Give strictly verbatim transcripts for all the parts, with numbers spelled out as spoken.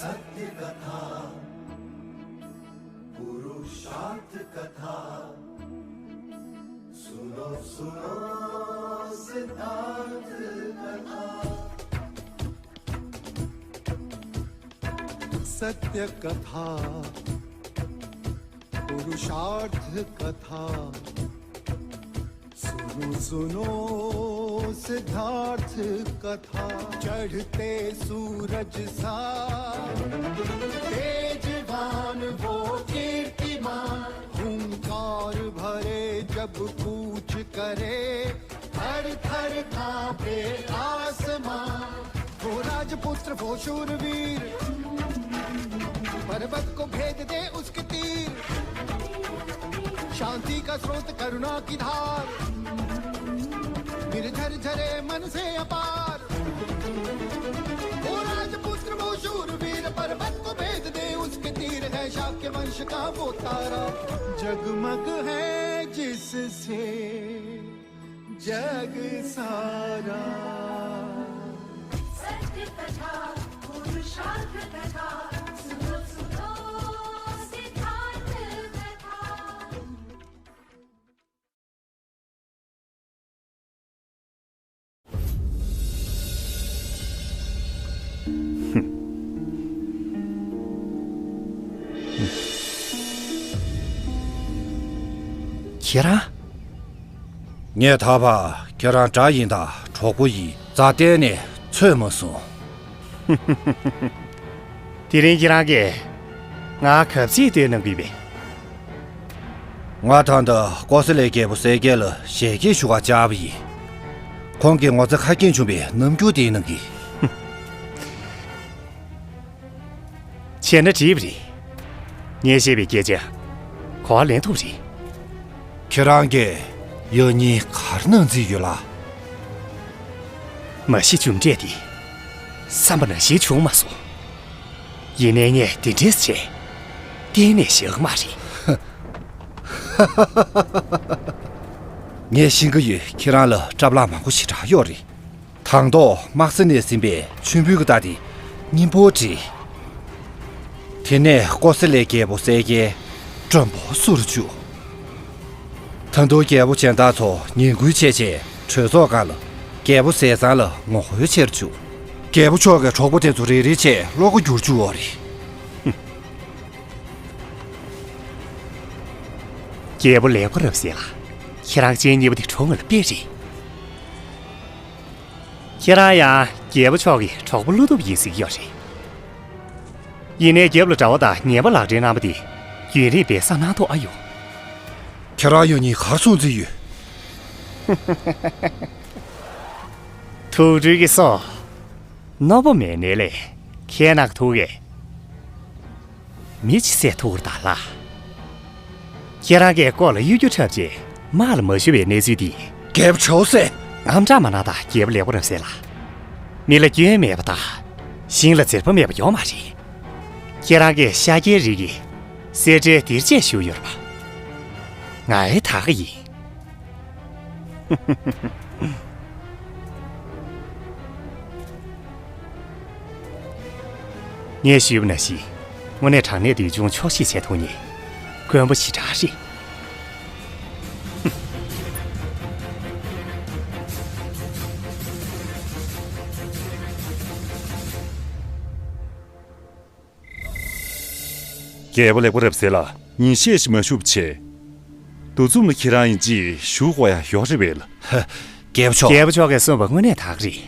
सत्य कथा, पुरुषार्थ कथा, सुनो सुनो सिद्धार्थ कथा। सत्य कथा, पुरुषार्थ कथा, सुनो सुनो सिद्धार्थ कथा। चढ़ते सूरज सा तेजवान वो कीर्तिमान, हुंकार भरे जब कूच करे, थर थर कांपे आसमां। वो राजपुत्र वो शूरवीर, पर्वत को भेद दे उसके तीर। शांति का स्रोत करुणा की धार, निर्झर झरे मन से अपार। वो राजपुत्र वो शूरवीर, पर्वत को भेद दे उसके तीर। है शाक्य वंश का वो तारा, जगमग है जिससे जग सारा। सत्य कथा, पुरुषार्थ कथा, सुनो सुनो सिद्धार्थ कथा। ཁྱེད་རང་། ངས་ད་བར་ཁྱེད་རང་དགྲ་ཡིན་དང་གྲོགས་པོ་ཡིན་རྩ་གཏན་ནས་ཚོད་མ་སོང་། དེ་རིང་ཁྱེད་རང་གིས་ང་ག་ཚོད་བསྟོད་གནང་གི་ཡོད་པས། ང་ད་ལྟ་ཀོ་ས་ལའི་རྒྱལ་པོ་གསལ་རྒྱལ་ལ་ཞལ་གྱེས་ཞུ་བར་བཅར་བ་ཡིན། ཁོང་གིས་ངོ་ཚ་ཁ་སྐྱེངས་བྱུང་བའི་རྣམ་འགྱུར་དེ་གནང་གིས། བྱས་ན་འགྲིག་པ་རེད། ངས་བཤད་པའི་སྐད་ཆ་གོ་བ་ལེན་ཐུབ་རེད། ཁྱེད་རང་གིས་ཡང་སྙིང་ག་རེ་གནང་རྩིས་ཡོད་ལགས། མ་གཞི་རྒྱུ་འབྲས་དེ་བསམ་པ་ནང་བཞིན་བྱུང་མ་སོང་། ཡིན་ནའི་ངས་དེ་འདྲས་བྱས་གཏན་ནས་བཞག་གི་མ་རེད། ངས་ཤེས་ཀྱི་ཡོད། ཁྱེད་རང་ལ་སྐྲག་སྣང་མང་པོ་ཞེ་དྲག་ཡོད་རེད། དང་ཐོག་དམག་ས་ནས་ཟིན་པའི་མཆོད་འབུལ་གྱི་རྟགས་དེ་སྙིང་པོ་བྲིས། དེ་ནས་ཀོ་ས་ལའི་རྒྱལ་པོ་གསལ་རྒྱལ་དྲོན་པོ་བསུ་རུ་བཅུག། ད་དུང་རྒྱལ་པོ་གཞན་དག་ཚོ་ངན་སྐུལ་བྱས་རྗེས་གྲོས་ཚོགས་སྒང་ལ་རྒྱལ་པོ་ཟས་གཙང་ལ་ངོ་རྒོལ་བྱེད་རུ་བཅུག། རྒྱལ་པོ་མཆོག་གི་གྲོགས་པོ་དེ་ཚོ་རེ་རེ་བྱས་བློ་འགྱུར་བཅུག་ཡོད་རེད། རྒྱལ་པོ་ལེགས་པོ་རབ་གསལ་ལགས། ཁྱེད་རང་ཅན་གཉིས་པོ་དེ་གྲོགས་ངན་ལ་དཔེ་རེད། ཁྱེད་རང་ཡང་རྒྱལ་པོ་མཆོག་གི་གྲོགས་པོ་བློ་སྟོབས་ཡིན་ཟེར་གྱི་ཡོད་རེད། ཡིན་ནའི་རྒྱབ་ལ་གྲྭ་པ་དང་ཉེས་པ་ལག་འབྲེལ་གནང་བ་དེ་རྒྱུན་རིང་བསམ་སྣང་ཐོག་ཨ་ཡོང་། ཁྱེད་རང་ཡང་སྙིང་ག་རེ་གསུང་རྩིས་ཡོད། ཐུགས་སྤྲུལ་གྱི་སོ། རྣོ་པོ་མེད་ནའི་ལས་ཁྱེད་ནག་ཐུག་གས། མི་ཅི་སེ་ཐུག་ར་ད་ལ། ཁྱེད་རང་གིས་ལྐོག་ལ་གཡོ་སྒྱུ་འཁྲབ་རྗེས་དམག་ལ་མ་ཞུ་བའི་གནས་ཚུལ་འདི། རྒྱལ་པོ་ཆོག་སེ། ངམ་སྐྲག་མ་གནང་དང་རྒྱལ་པོ་ལེགས་པོ་རབ་གསལ་ལགས། མི་ལ་སྐྱོན་མེད་པ་དང་། ཞིང་ལ་འཛེར་པ་མེད་པ་ཡོད་མ་རེད། ཁྱེད་རང་གིས་ཤཱཀྱའི་རིགས་ཀྱི་གསེར་ཁྲིའི་སྡེར་ཆས་ཞུས་ཡོད་རེད་པ། ང་ཨེ་ད་ག་ཡིན། ངས་ཞུས་པ་ནང་བཞིན་དངོས་གནས་དྲང་གནས་འདོད་ཆུང་ཆོག་ཤེས་བྱེད་ཐུབ་མཁན་དཀོན་པོ་ཞེ་དྲག་རེད། རྒྱལ་པོ་ལེགས་པོ་རབ་གསལ་ལགས། ཉིན་ཤས་ཤིག་མ་བཞུགས་པ་བྱས། འདུ་འཛོམས་ལ་ཁྱེད་རང་ཡིན་གཅིག་ཞུ་དགོས་ཡ་ཡོད་རེད་པས་ལགས། ཧ། རྒྱལ་པོ་མཆོག་རྒྱལ་པོ་མཆོག་གིས་གསུངས་པ་དངོས་གནས་དག་རེད།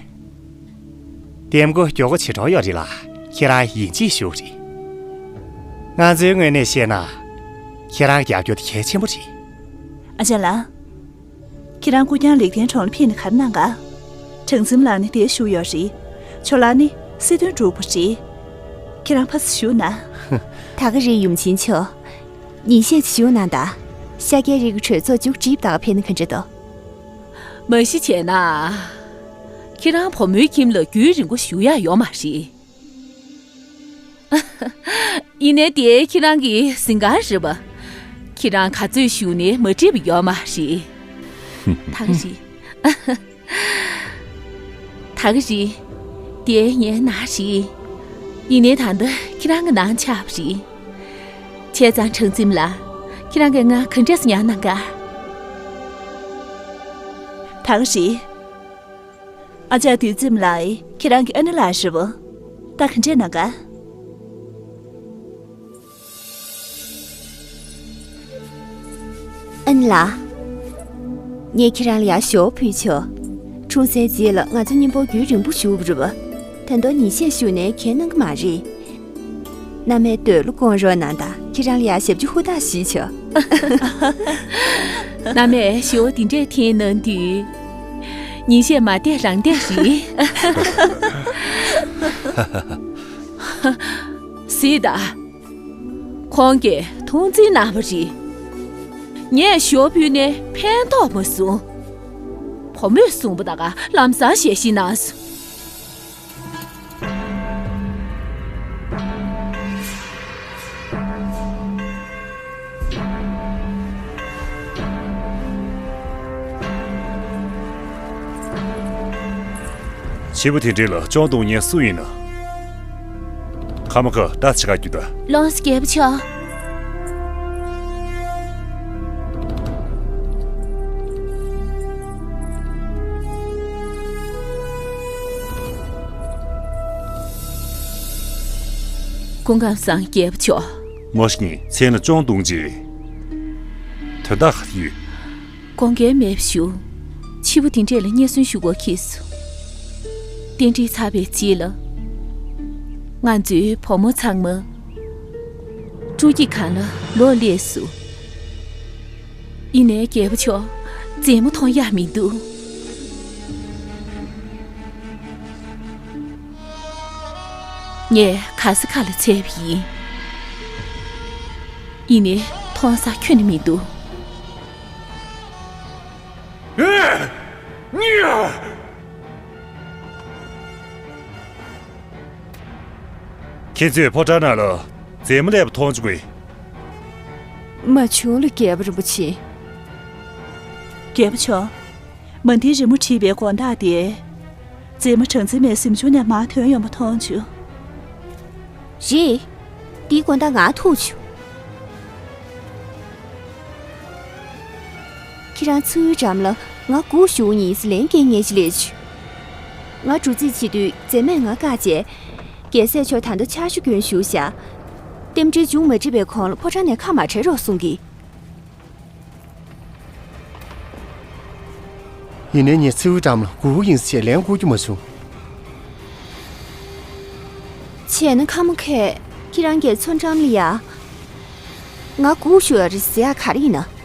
འདེམས་བསྐོ་མགྱོགས་པོ་བྱེད་གྲབས་ཡོད་རེད་ལགས། ཁྱེད་རང་ཡིན་གཅིག་ཞུ་རེད། ང་ཚོའི་ངོས་ནས་བཤད་ན། ཁྱེད་རང་རྒྱབ་སྐྱོར་དེ་གལ་ཆེན་པོ་རེད། ཨ་ཅག་ལགས། ཁྱེད་རང་སྐུ་རྐྱང་ལེགས་ལྡན་གྲོང་ལ་ཕེབས་ནས་ག་རེ་གནང་ག། གྲངས་འཛིན་ལགས་ནི་དེར་བཞུགས་ཡོད་རེད། ཆོས་ལགས་ནི་སྲིད་དོན་སྒྲུབ་པ་རེད། ཁྱེད་རང་ཕར་ཙམ་བཞུགས་ན། ད་ག་རེད་ཡུམ་ཆེན་མཆོག་ཉིན་ཤས་ཅིག་བཞུགས་གནང་དང་། ཤཱཀྱའི་རིགས་ཀྱི་གྲོས་ཚོགས་མཇུག་སྒྲིལ་ད་ག་ཕེབས་ན་ག་འདྲ་འདུག་མ་གཞི་བྱས་ན། ཁྱེད་རང་བུ་མོའི་ཁྱིམ་ལ་རྒྱུན་རིང་པོ་བཞུགས་ཡག་ཡོད་མ་རེད། ཡིན་ནའི་དེ་ཁྱེད་རང་གི་གཟིམ་ཁང་རེད་པ། ཁྱེད་རང་ག་ཚོད་བཞུགས་ནའི་མ་འགྲིག་པ་ཡོད་མ་རེད། ད་ག་རེད། ད་ག་རེད། དེ་ངའི་ནང་རེད། ཡིན་ནའི་ད་ལྟ་ ཁྱེད་རང་གི་ནང་ཆགས་པ་རེད། བྱས་ཙང་གྲང་འཛིན་ལགས། ཁྱེད་རང་གིས་ང་ག་འདྲས་སེ་ཉར་གནང་ག། ད་ག་རེད། ཨ་ཅག་དུས་ཙམ་ལ་ཁྱེད་རང་གི་ཨ་ནེ་ལགས་རེད་བ། ད་ག་འདྲས་གནང་ག། ཨ་ནེ་ལགས། ངས་ཁྱེད་རང་ལ་ཡར་ཞལ་བ་ཕུལ་ཆོག། འཁྲུངས་སའི་རྗེས་ལ་ང་ཚོ་གཉིས་པོ་རྒྱུན་རིང་པོ་བཞུགས་པ་རེད་བ། ད་དུང་ཉིན་ཤས་བཞུགས་ནས་གའི་གནང་གི་མ་རེད། མནའ་མའི་འདོད་བློ་སྐོང་རོགས་གནང་དང་། ཁྱེད་རང་ལ་ཡར་ཞབས་ཕྱི་ཧུར་ཐག་ཞུས་ཆོག། མནའ་མས་ཞལ་བ་འདི་འདྲས་འཐེན་གནང་དུས། ཉིན་ཤས་མ་བསྡད་རང་བསྡད་རེད། གཟིགས་དང་། ཁོང་གིས་མཐོང་ཆེན་གནང་བ་རེད། ངས་ཞལ་བ་ཕུལ་ནས་ཕན་ཐོགས་མ་སོང་། བུ་མོས་གསུངས་པ་ད་ག་ལམ་སང་ཞལ་བཞེས་གནང་སོང་། བྱིས་པ་དེ་འདྲ་ལ་གཅོང་རྡུང་མཁན་སུ་ཡིན་ན། ཁ་མ་ཁ། ད་ཕྱི་ཁར་རྒྱུགས་དང་། ལགས་སོ། རྒྱལ་པོ་མཆོག། སྐུ་ཁམས་བཟང་། རྒྱལ་པོ་མཆོག། མོ་ཤིང་མཚན་ལ་གཅོང་རྡུང་རྗེས། དོན་དག་ག་རེ་ཡོད། དགོངས་འགལ་མེད་པ་ཞུ། བྱིས་པ་དེ་འདྲས་ལ་བརྙས་བཙོག་ཞུ་དགོས་ཁེལ་སོང་། རྟེན་འབྲེལ་ཚར་བའི་རྗེས་ལ། ང་ཚོའི་བུ་མོ་ཚང་མ་སྤྲོ་སྐྱིད་སྒང་ལ་ལོག་སླེབས་སོང་། ཡིན་ནའི་རྒྱལ་པོ་མཆོག། མཛེས་མ་མཐོང་ཡག་མི་འདུག། ངས་ག་ས་ག་ལ་འཚོལ་བ་ཡིན། ཡིན་ནའི་མཐོང་ས་ཁྱོན་ནས་མི་འདུག། ཨེ། གཉིས། ཁྱེད་ཚོས་ཕོ་བྲང་ནང་ལ་མཛེས་མ་སླེབས་པ་མཐོང་བྱུང་གི། མ་བྱུང་ལགས། རྒྱལ་པོ་རིན་པོ་ཆེ། རྒྱལ་པོ་མཆོག། མ་ཎི་རི་མོ་བྲིས་པའི་དགོང་དག་དེ། མཛེས་མ་གྲངས་འཛིན་མའི་གཟིམ་ཆུང་ནས་མར་ཐོན་ཡོང་བ་མཐོང་བྱུང་། རེད། དེའི་དགོང་དག་ང་ཐུག་བྱུང་། ཁྱེད་རང་མཚོའི་འགྲམ་ལ་ང་སྒུག་བཞུགས་ཡིན་ཟེར་ལན་སྐྱེལ་མཁན་ཞིག་སླེབས་བྱུང་། ང་འགྲོ་རྩིས་བྱེད་དུས་མཛེས་མས་ང་བཀག་བྱས། རྒྱལ་སྲས་མཆོག་ད་ལྟ་ཕྱག་ཞུ་སྐྱོན་ཞུ་བཞག། རྟེན་འབྲེལ་མཇུག་མ་སྒྲིལ་བའི་གོང་ལ་ཕོ་བྲང་ནས་ཁ་མ་བྲལ་རོགས་གསུང་གི། ཡིན་ནའི་ངས་མཚོའི་འགྲམ་ལ་སྒུག་ཡིན་ཟེར་ལན་བསྐུར་རྒྱུ་མ་བྱུང་། བྱས་ན་ཁ་མ་ཁས་ཁྱེད་རང་གིས་མཚོ་འགྲམ་ལ་ཡ། ང་སྒུག་བཞུགས་ཡོད་རེད་ཟེར་ཡག་ག་རེ་ཡིན་ན།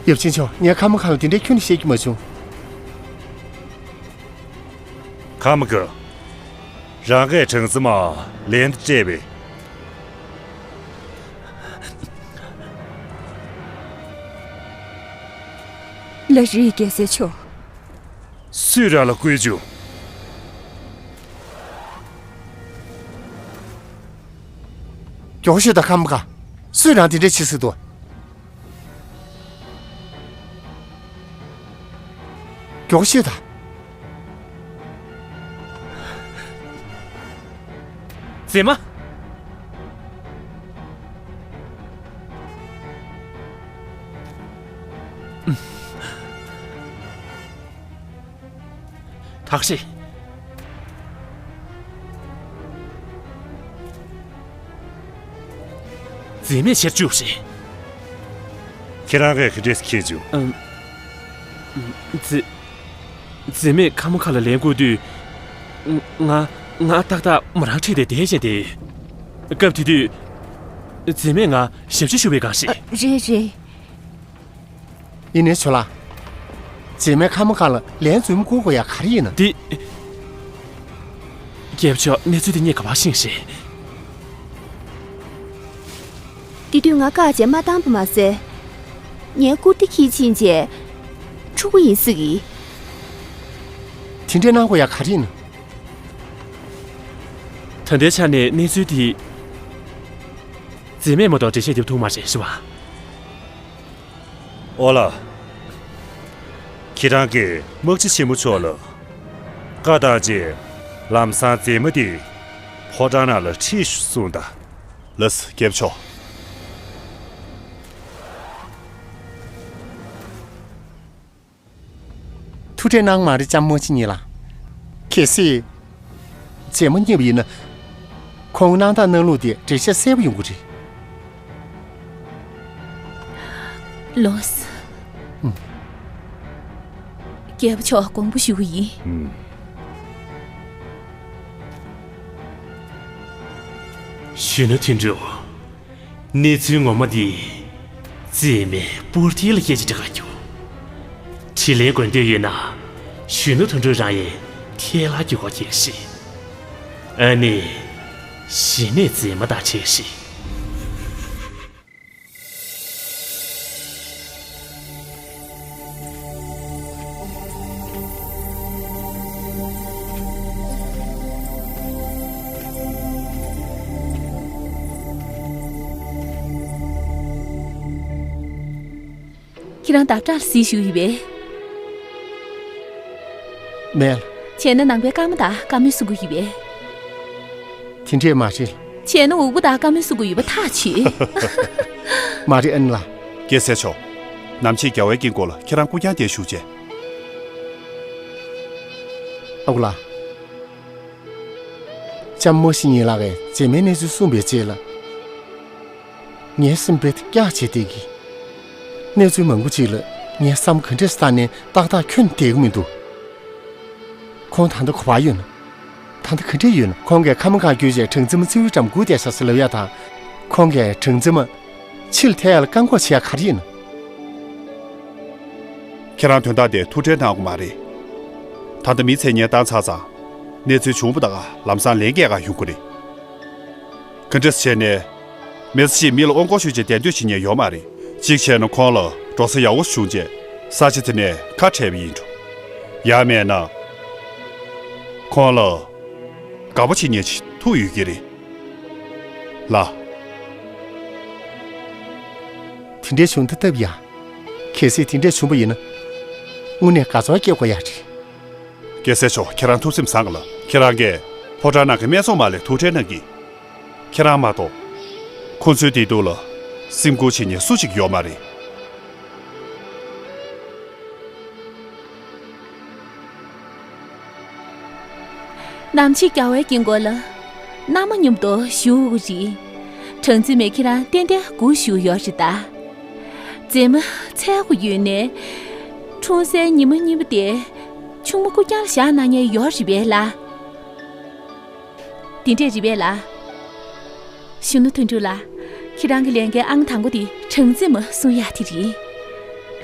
ཡབ་ཆེན་མཆོག། ངས་ཁ་མ་ཁ་ལ་དེ་འདྲའི་ཁྱོན་ནས་བཤད་རྒྱུ་མ་བྱུང་། ཁ་མ་ཁ། རང་གིས་གྲངས་འཛིན་མར་ལན་དུ་སྤྲད་པས། ལགས་རེད། རྒྱལ་སྲས་མཆོག། སུས་རང་ལ་བསྐུལ་བྱུང་། མགྱོགས་ཤོད་དང་། ཁ་མ་ཁ། སུས་རང་དེ་འདྲ་བྱེད་སྲིད་དོ། མགྱོགས་ཤོད་དང་། མཛེས་མ། ཐག་ཤེས། མཛེས་མས་ཁྱེར་བཅུག་རེད། ཁྱེད་རང་གིས་ག་འདྲས་མཁྱེན་བྱུང་། ཨམ། མཛེས། མཛེས་མས་ཁ་མ་ཁ་ལ་ལན་བསྐུར་དུས། ང་། ང་ཏག་ཏག་མོ་རང་ཁྲིད་དེ་བསྡད་བཞིན་དེ། སྐབས་དེ་དུས། མཛེས་མས་ང་ཞབས་ཕྱི་ཞུ་བའི་སྒང་རེད། ཨ། རེད་རེད། ཡིན་ནའི་ཇོ་ལགས། མཛེས་མས་ཁ་མ་ཁ་ལ་ལན་རྫུན་མ་བསྐུར་དགོས་ཡག་ག་རེ་ཡིན་ན། འདི། རྒྱལ་པོ་མཆོག། གནས་ཚུལ་འདི་ངས་ག་པར་ཤེས་རེད། དེ་དུས་ང་བཀག་བྱས་མ་བཏང་བ་མ་ཟད། ངའི་བཀུར་སྟི་འཁྱེར་ཕྱིན་བྱས། འཁྲུག་པ་ཡིན་ཟེར་གི། དེ་འདྲས་གནང་དགོས་ཡག་ག་རེ་ཡིན་ན། ད་ལྟའི་ཆ་ནས་གནས་ཚུལ་འདི། མཛེས་མས་མ་གཏོགས་འགྲེལ་བཤད་རྒྱབ་ཐུབ་མ་རེད། རེད་བ། ཨོ་ལགས། ཁྱེད་རང་གིས་དམག་སྤྱི་ཆེན་མོ་མཆོག་ལ་བཀའ་བཏང་རྗེས། ལམ་སང་རྫས་མ་དེ་ཕོ་བྲང་ནང་ལ་ཁྲིད་ཤོག་གསུངས་དང་། ལགས་སོ། རྒྱལ་པོ་མཆོག་ཐུགས་ཁྲལ་གནང་མ་རེད། ལྕམ་དམག་སྤྱི་ཉིད་ལགས། གལ་སྲིད་རྫས་མ་རྙེད་པ་ཡིན་ན། ཁོང་གི་གནང་སྟངས་གནང་ལུགས་དེ་འགྲེལ་བཤད་གསལ་པོ་ཡོང་གི་རེད། ལོས། ཨུམ། རྒྱལ་པོ་མཆོག་དགོངས་པ་ཞུ་གི་ཡིན། ཨུམ། གཞོན་ནུ་དོན་གྲུབ། གནས་ཚུལ་ངོ་མ་འདི་རྫས་མའི་པོར་ཊལ་ལ་སྐད་ཆ་འདྲི་ག་རྒྱུགས། དྲིན་ལན་འགོད་འདོད་ཡོད་ན། གཞོན་ནུ་དོན་གྲུབ་རང་ཡི་ཐལ་ལ་རྒྱུག་ག་གལ་སྲིད། ཨ་ནི། གཞི་ནས་རྫས་མ་དང་འཕྲད་ཤིག་ཁྱེད་རང་ཟླ་བྲག་ལ་གཟིགས་ཞུས་ཡོད་པས། མེད། བྱས་ན་ནང་པའི་སྐར་མ་དང་བཀའ་མོལ་གསུང་གི་ཡོད་པས། དེ་འདྲས་མ་རེད། བྱས་ན་འུག་པ་དང་བཀའ་མོལ་གསུང་གི་ཡོད་པ་ཐག་ཆོད། མ་རེད་ཨན་ལགས། རྒྱལ་སྲས་མཆོག་རྣམ་ཕྱིར་རྒྱལ་བའི་དཀྱིལ་འཁོར་ལ་ཁྱེད་རང་སྐུ་རྐྱང་དེ་བཞུགས་བྱས། ཨ་ཁུ་ལགས། ལྕམ་མོ་ཤི་ཉིན་ལགས་ཀྱིས་རྫས་མའི་གནས་ཚུལ་གསུངས་པའི་རྗེས་ལ། ངའི་སེམས་དཔེ་དེ་སྐྱག་བྱས་བསྡད་ཀྱི། གནས་ཚུལ་མང་པོ་ཅིག་ལ་ངས་བསམ་ག་འདྲས་བཏང་ནས་ཏག་ཏག་ཁྱོན་བསྡད་ཀྱི་མི་འདུག་ཁོང་ད་ལྟ་ག་པར་ཡོད་ན། ད་ལྟ་ག་འདྲས་ཡོད་ན། ཁོང་གིས་ཁ་མ་གང་བསྐྱོད་བྱས་གྲངས་འཛིན་མ་ཙིའུ་འགྲམ་སྒུག་བསྡད་ཤག་ཟེར་ལབ་ཡ་དང་། ཁོང་གིས་གྲངས་འཛིན་མ་ཕྱིར་ཐལ་ཡ་ལ་བཀག་འགོག་བྱེད་ཡ་ག་རེ་ཡིན་ན། ཁྱེད་རང་དོན་དག་དེ་ཐུགས་ཁྲལ་གནང་དགོས་མ་རེད། ད་ལྟ་མི་ཚེ་ངས་བཏང་ཚར་ཙང་། གནས་ཚུལ་བྱུང་བ་དང་ལམ་སང་ལན་སྐྱེལ་ག་ཡོང་གི་རེད། ག་འདྲས་བྱས་ནས། མི་ཚེ་གཅིག་མི་ལ་དབང་བསྐུར་ཞུས་བྱས་གདན་འདོད་བྱེད་མཁན་ཡོད་མ་རེད། གཅིག་བྱས་ན་ཁོང་ལ་འགྲོ་ས་ཡག་པོ་བྱུང་རྗེས་ས་ཆ་དེ་ནས་ཁ་བྲལ་བ་ཡིན་འགྲོ། ཡང་མེད་ན། ཁོང་ལ་དགའ་པོ་བྱེད་མཁན་ཞིག་ཐུག་ཡོད་ཀྱི་རེད། ལགས། དེ་འདྲའི་བྱུང་ཐབས་ཐབས་ཡ། གལ་སྲིད་དེ་འདྲས་བྱུང་བ་ཡིན་ན། དངོས་གནས་དགའ་ཚོར་སྐྱེ་དགོས་ཡ་རེད། རྒྱལ་སྲས་མཆོག་ཁྱེད་རང་ཐུགས་སེམས་བཟང་ག་ལ། ཁྱེད་རང་གིས་ཕོ་བྲང་ནང་གི་སྨད་འཚོང་མ་ལ་ཐུགས་ཁྲལ་གནང་གི། ཁྱེད་རང་མ་གཏོགས། ཁོ་ཚོའི་བདེ་སྡུག་ལ་སེམས་ཁུར་བྱེད་མཁན་སུ་གཅིག་ཡོད་མ་རེད། ནམ་ཕྱེད་རྒྱལ་བའི་དཀྱིལ་འཁོར་ལ་མནའ་མ་མཉམ་དུ་བཞུགས་རེད། གྲངས་འཛིན་མས་ཁྱེད་རང་ཏན་ཏན་སྒུག་བཞུགས་ཡོད་རེད་ད། རྫས་མ་འཚོལ་དགོས་ཡོད་ནའི། འཁྲུངས་སའི་ཉི་མ་གཉིས་པ་དེ་ཆུང་མ་སྐུ་རྐྱང་ལ་བཞག་གནང་མཁན་ཡོད་རེད་པས་ལགས། དེ་འདྲས་རེད་པས་ལགས། གཞོན་ནུ་དོན་གྲུབ་ལགས། ཁྱེད་རང་གི་ལས་འགན་ཨང་དང་པོ་དེ་གྲངས་འཛིན་མ་སྲུང་ཡག་དེ་རེད།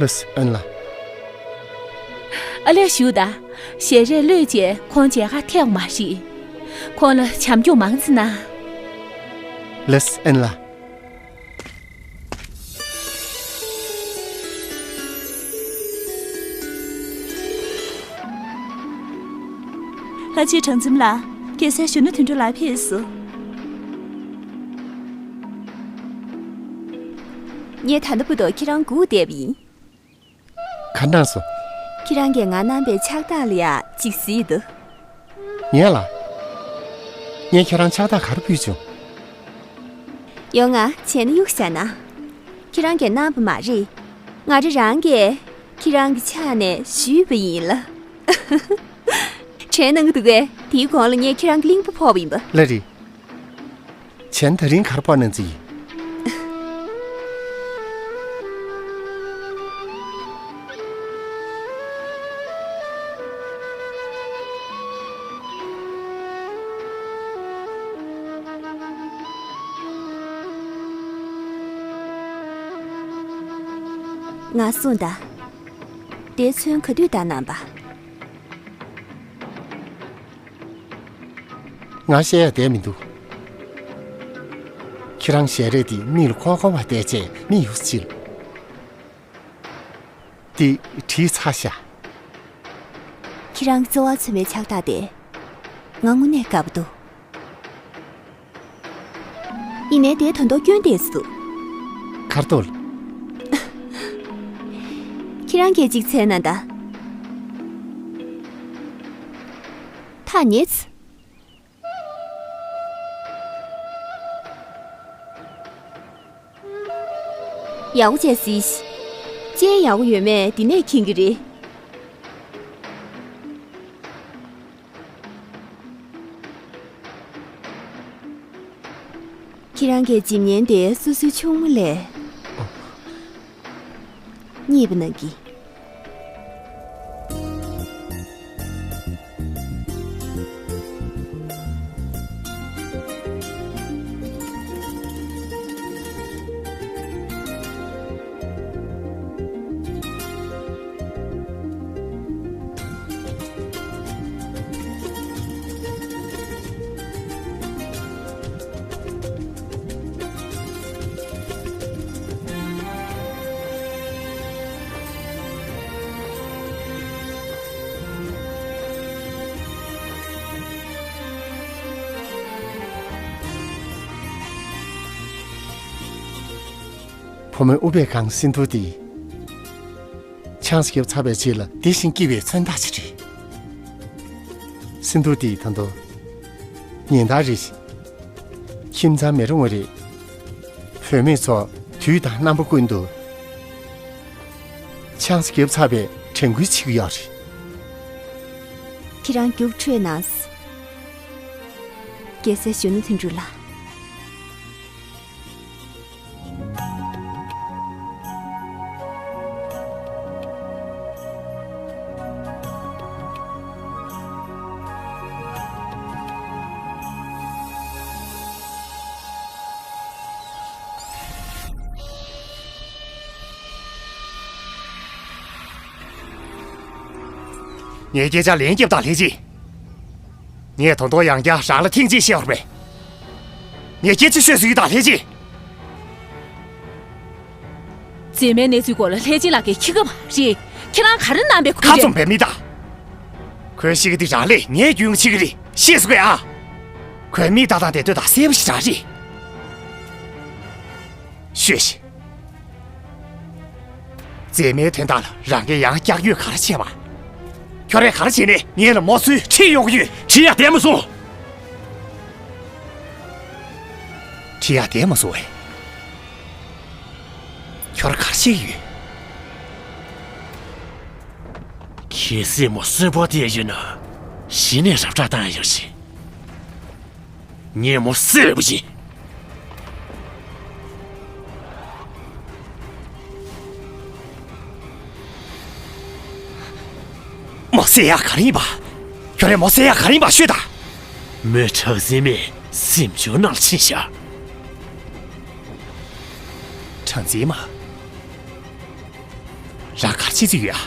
ལགས་སོ་ཨན་ལགས། ཨ་ལས་ཞུ་ད། ཞལ་རས་གློད་རྗེས་ཁོང་མཇལ་ཁ་ཐེག་མ་རེད། ཁོང་ལ་བྱམས་སྐྱོང་མང་ཙམ་གནང་། ལགས་སོ་ཨན་ལགས། ལྷ་ཆོས་གྲངས་འཛིན་ལགས། རྒྱལ་སྲས་གཞོན་ནུ་དོན་གྲུབ་ལགས་ཕེབས་སོང་། ངས་ད་ལྟ་བར་དུ་ཁྱེད་རང་སྒུག་བསྡད་པ་ཡིན། ག་གནང་སོང་། ཁྱེད་རང་གིས་ང་གནང་པའི་ཕྱག་རྟགས་ལ་ཡ་གཅིག་གཟིགས་དང་། ངས་ལ། ངས་ཁྱེད་རང་ཕྱག་རྟགས་ག་རེ་ཕུལ་བྱུང་། ཡོང་ང་བྱས་ན་གཡུག་བཞག་ན། ཁྱེད་རང་གིས་གནང་པ་མ་རེད། ང་རེ་རང་གིས་ཁྱེད་རང་གི་ཕྱག་ནས་གཞུས་པ་ཡིན་ལ། དྲན་གནང་གི་འདུག་གས། དེའི་གོང་ལ་ངས་ཁྱེད་རང་གི་གླིང་བུ་ཕོག་པ་ཡིན་པ། ལགས་རེད། བྱས་ན་ད་རིང་ག་རེ་ཕོག་གནང་རྩིས་ཡིན། ང་གསུངས་དང་། དེ་ཚོན་ག་དུས་བཏང་གནང་པ། ང་བཤད་ཡ་བསྡད་མི་འདུག་ཁྱེད་རང་ཞལ་རས་འདི་མིག་ལ་ཁོག་ཁོག་པ་བལྟས་བྱས་མིག་ཡོད་ཅིག་འདི་བྲིས་ཚར་ཤག་ཁྱེད་རང་གི་རྩེ་བ་མཚོན་པའི་ཕྱག་རྟགས་དེ། ང་དངོས་གནས་དགའ་པོ་འདུག་ཡིན་ནའི་དེ་དོན་དག་སྐྱོན་དེ་སུ། གར་ཏོལ། ཁྱེད་རང་གིས་ཅིག་འཚོལ་ན་ད། ཐག་ཉེ་ཚེ། ཡག་པོ་བྱས་གཟིགས་ཤིག་ཅན་ཡག་པོ་ཡོད་མེད་འདི་ནས་མཁྱེན་གྱི་རེད། ཁྱེད་རང་གིས་འཇིབ་ཉན་དེ་སོ་སོའི་ཆུང་མ་ལས། གཉིས་པ་ནང་གི། བུ་མོའི་ཨུཏྤལ་གང་སིན་དྷུ་དེ། ཆང་ས་བརྒྱབ་ཚར་བའི་རྗེས་ལ་བདེ་ཞིང་སྐྱིད་པའི་མཚོན་རྟགས་ཤིག་རེད། སིན་དྷུ་དེ་ད་དུང་ཉིན་ལྟར་རེ་བཞིན། ཁྱིམ་ཚང་མི་རུང་བ་རེད། བུད་མེད་ཚོ་དུས་དང་རྣམ་པ་ཀུན་ཏུ་ཆང་ས་བརྒྱབ་ཚར་བའི་དྲན་སྐུལ་བྱེད་ཀྱི་ཡོད་རེད། ཁྱེད་རང་རྒྱུགས་འཕྲོད་གནང་། རྒྱལ་སྲས་གཞོན་ནུ་དོན་གྲུབ་ལགས། ངས་སྐད་ཆ་ལན་བརྒྱབ་དང་ལྷས་སྦྱིན། ངས་ད་དུང་ཡང་བསྐྱར་རང་ལ་ཐེངས་གཅིག་བཤད་པར་མེད། ངས་སྐད་ཆ་ཤོད་ཟེར་གྱི་དང་ལྷས་སྦྱིན། མཛེས་མའི་གནས་ཚུལ་སྐོར་ལ་ལྷས་སྦྱིན་ལགས་ཀྱིས་ཤེས་ཀྱི་མ་རེད། ཁྱེད་རང་ག་རེ་གནང་པའི་ཁུངས་ཁ་རེད། འཛོམས་པའི་མི་དང་། ཁོས་ཤེས་ཀྱི་འདི་རང་ལས་ངས་རྒྱུས་ཡོད་ཀྱི་རེད། ཤེས་སོང་ངས་ཨ། ཁོས་མི་ལྟ་སྟངས་དེ་ལྟོས་དང་གསལ་པོ་ཞིག་རང་རེད། ཤོད་ཤིག་མཛེས་མའི་དོན་དག་ལ་རང་གིས་ཡང་བསྐྱར་ཡོད་ག་རེ་བྱས་པ། ཁྱོད་རས་ག་རེ་བྱས་ནས་ངེད་ལ་མོ་སུའི་ཁྲིད་ཡོང་གི་ཡོད། ཁྲིད་ཡ་བསྡད་མ་སོང་། ཁྲིད་ཡ་བསྡད་མ་སོང་བས། ཁྱོད་ར་ག་རེ་བྱེད་ཀྱི་ཡོད། གལ་སྲིད་མོ་གསོན་པོ་བསྡད་ཡོད་ན། གཞི་ནས་རབ་བསྒྲགས་བཏང་ཡ་ཡོད་ཞིག་ངས་མོ་བསད་པ་ཡིན། མོ་བསད་ཡག་ག་རེ་ཡིན་པ། ཁྱོད་རས་མོ་བསད་ཡག་ག་རེ་ཡིན་པ་ཤོད་དང་། མོས་གྲགས་འཛིན་མའི་གཟིམ་ཆུང་ནང་ལ་ཕྱིན་ཤག་གྲགས་འཛིན་མ། རང་ག་རེ་བྱེད་རྩིས་ཡོད་ཨ།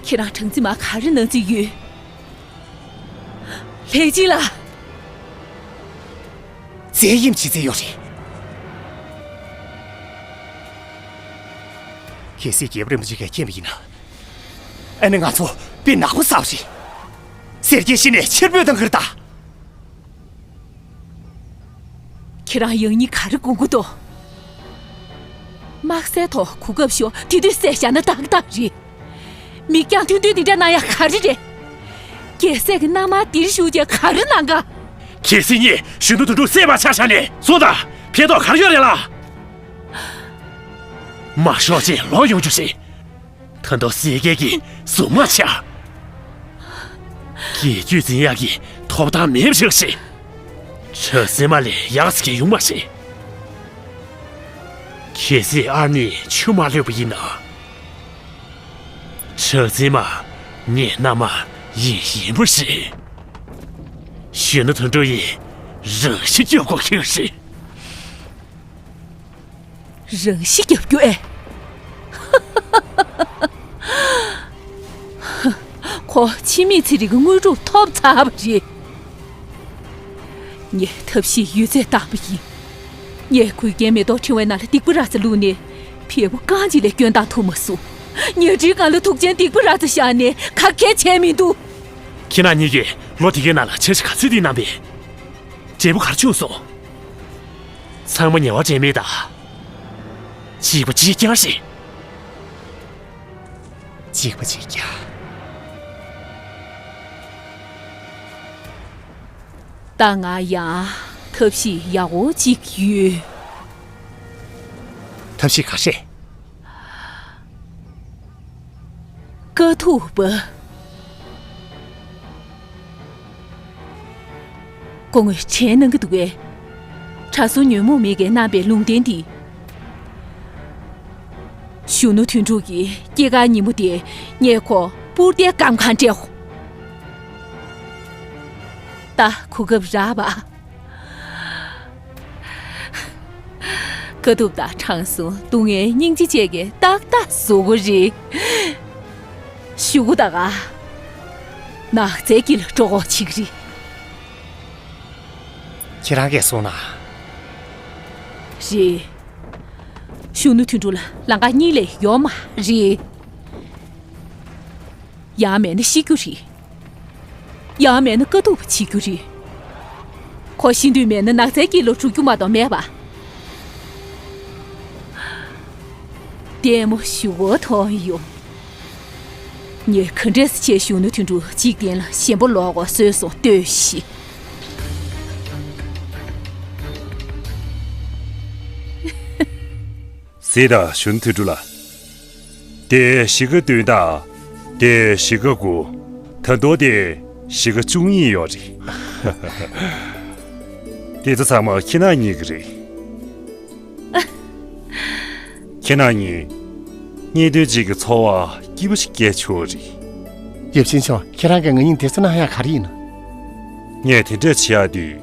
ཁྱེད་རང་གྲགས་འཛིན་མ་ག་རེ་གནང་རྩིས་ཡོད། ལྷས་སྦྱིན་ལགས། བཙན་གཡེམ་བྱེད་རྩིས་ཡོད་རེད། གལ་སྲིད་རྒྱལ་པོ་རིན་པོ་ཆེ་གིས་མཁྱེན་པ་ཡིན་ན། ཨ་ནི་ང་ཚོ་དཔེ་ནག་པོ་བསགས་པ་རེད། སེར་སྐྱའི་གཞི་ནས་ཕྱིར་འབུད་བཏང་གི་རེད་ད། ཁྱེད་རང་ཡང་སྙིང་ག་རེ་སྒུག་གི་འདུག་དམག་སའི་ཐོག་གོ་སྐབས་ཤོར་དེ་དུས་བསད་བཞག་ན་ཏག་ཏག་རེད། མིག་རྒྱང་ཐུང་ཐུང་འདི་འདྲ་གནང་ཡ་ག་རེ་རེད། རྒྱལ་སྲས་ཀྱི་མནའ་མ་འདིར་བཞུགས་རྒྱུ་ག་རེ་གནང་ག་གལ་སྲིད་ངས་གཞོན་ནུ་དོན་གྲུབ་བསད་པ་ཆ་བཞག་ནས་སོང་ད། ཕན་ཐོགས་ག་རེ་ཡོད་རེད་ལ། མ་ཤོག་ཅིག་ལོག་ཡོང་རྒྱུ་རེད། ད་དུང་སེར་སྐྱའི་གི་གཟུངས་མ་ཆག་རྒྱལ་རྒྱུད་འཛིན་ཡག་གི་ཐོབ་ཐང་མེད་པ་ཞིག་རེད། གྲགས་འཛིན་མ་ལས་ཡག་ས་གི་ཡོང་མ་རེད། གལ་སྲིད་ཨ་ནེས་ཆུ་མ་བླུགས་པ་ཡིན་ན། གྲགས་འཛིན་མ་ངའི་མནའ་མ་ཡིན་ཡིན་པ་རེད། གཞོན་ནུ་དོན་གྲུབ་ཡིས་རང་ཤི་རྒྱག་དགོས་ཀྱི་རེད། རང་ཤི་རྒྱག་རྒྱུ་ཨེ། ཁོ་འཆི་མེད་ཚེ་རིང་གི་དངོས་གྲུབ་ཐོབ་ཚར་བ་རེད། ངས་ཐབས་ཤེས་ཡོད་ཚད་བཏང་པ་ཡིན། ངས་གོས་རྒྱན་མེ་ཏོག་ཕྲེང་བའི་ནང་ལ་སྡིག་པ་ར་ཙ་བླུགས་ནས་བལ་པོ་རྐང་གཅིག་ལས་སྐྱོན་བཏང་ཐུབ་མ་སོང་། ཉལ་ཁྲིའི་སྒང་ལ་དུག་ཅན་སྡིག་པ་ར་ཙ་བཞག་ནས་ག་གེ་བྱས་མི་འདུག་ཁྱེད་རང་གཉིས་ཀྱིས་ལོ་དེ་གའི་ནང་ལ་འཆར་གཞི་ག་ཚོད་དེ་གནང་པས། འབྲས་བུ་ག་རེ་བྱུང་སོང་། ཚང་མ་ཉེ་བར་འབྲེལ་མེད་དང་། གཅིག་པ་གཅིག་རྐྱང་རེད། གཅིག་པ་གཅིག་རྒྱག་ད་ང་ཡང་ཐབས་ཤེས་ཡག་པོ་གཅིག་ཡོད། ཐབས་ཤེས་ག་རེ་རེད། དཀའ་ཐུབ་པ། སྐུ་ངོ་དྲན་གནང་གི་འདུག་གས། གྲྭ་ཟུར་ཉོན་མོངས་མེད་ཀྱིས་གནང་པའི་ལུང་བསྟན་འདི། གཞོན་ནུ་དོན་གྲུབ་ཀྱི་སྐྱེས་སྐར་ཉིན་མོ་དེ་ངས་ཁོ་སྤུར་ཏའི་སྐམ་གང་སྤྲད་ཧོ། ད་གོ་སྐབས་རག་པ། དཀའ་ཐུབ་དང་དྲང་སྲོང་སྡུག་བསྔལ་སྙིང་རྗེ་བཅས་ཀྱི་ཏག་ཏག་བཟོ་གི་རེད། གཞུག་གུ་ད་ག་ནགས་ཚལ་དཀྱིལ་ལ་འགྲོ་དགོས་བྱེད་ཀྱི་རེད། ཁྱེད་རང་གིས་གསུངས་ན། རེད། གཞོན་ནུ་དོན་གྲུབ་ལ་ལམ་ཁ་གཉིས་ལས་ཡོད་མ་རེད། ཡང་མེད་ན་ཤི་རྒྱུ་རེད། ཡང་མེད་ན་དཀའ་ཐུབ་བྱེད་རྒྱུ་རེད། ཁོ་ཤི་འདོད་མེད་ན་ནགས་ཚལ་དཀྱིལ་ལ་འགྲོ་རྒྱུ་མ་གཏོགས་མེད་པ། ལྟད་མོ་ཞེ་པོ་མཐོང་ཡོང་། ངས་ག་འདྲས་སེ་བྱས་གཞོན་ནུ་དོན་གྲུབ་འཇིག་རྟེན་ལ་ཞེན་པ་ལོག་གོ་བཟོས་སོང་ལྟོས་ཤིག་གཟིགས་དང་གཞོན་ནུ་དོན་གྲུབ་ལགས། དེ་གཞིས་ཀ་བདུན་དང་། དེ་གཞིས་ཀ་དགུ། ད་དུང་དེ་གཞིས་ཀ་བཅུ་གཉིས་ཡོད་རེད། དེ་ཚོ་ཚང་མ་ཁྱེད་རང་གཉིས་ཀྱི་རེད། ཁྱེད་རང་གཉིས་གཉེན་སྟོན་ཅིག་གི་ཚོར་བ་སྐྱིད་པོ་ཞིག་སྐྱེས་ཆོག་རེད། ཡབ་ཆེན་མཆོག་ཁྱེད་རང་གིས་ང་གཉིས་དེ་ཚོ་གནང་ཡག་ག་རེ་ཡིན་ནམ། ངས་དེ་འདྲས་བྱེད་ཡག་དུས།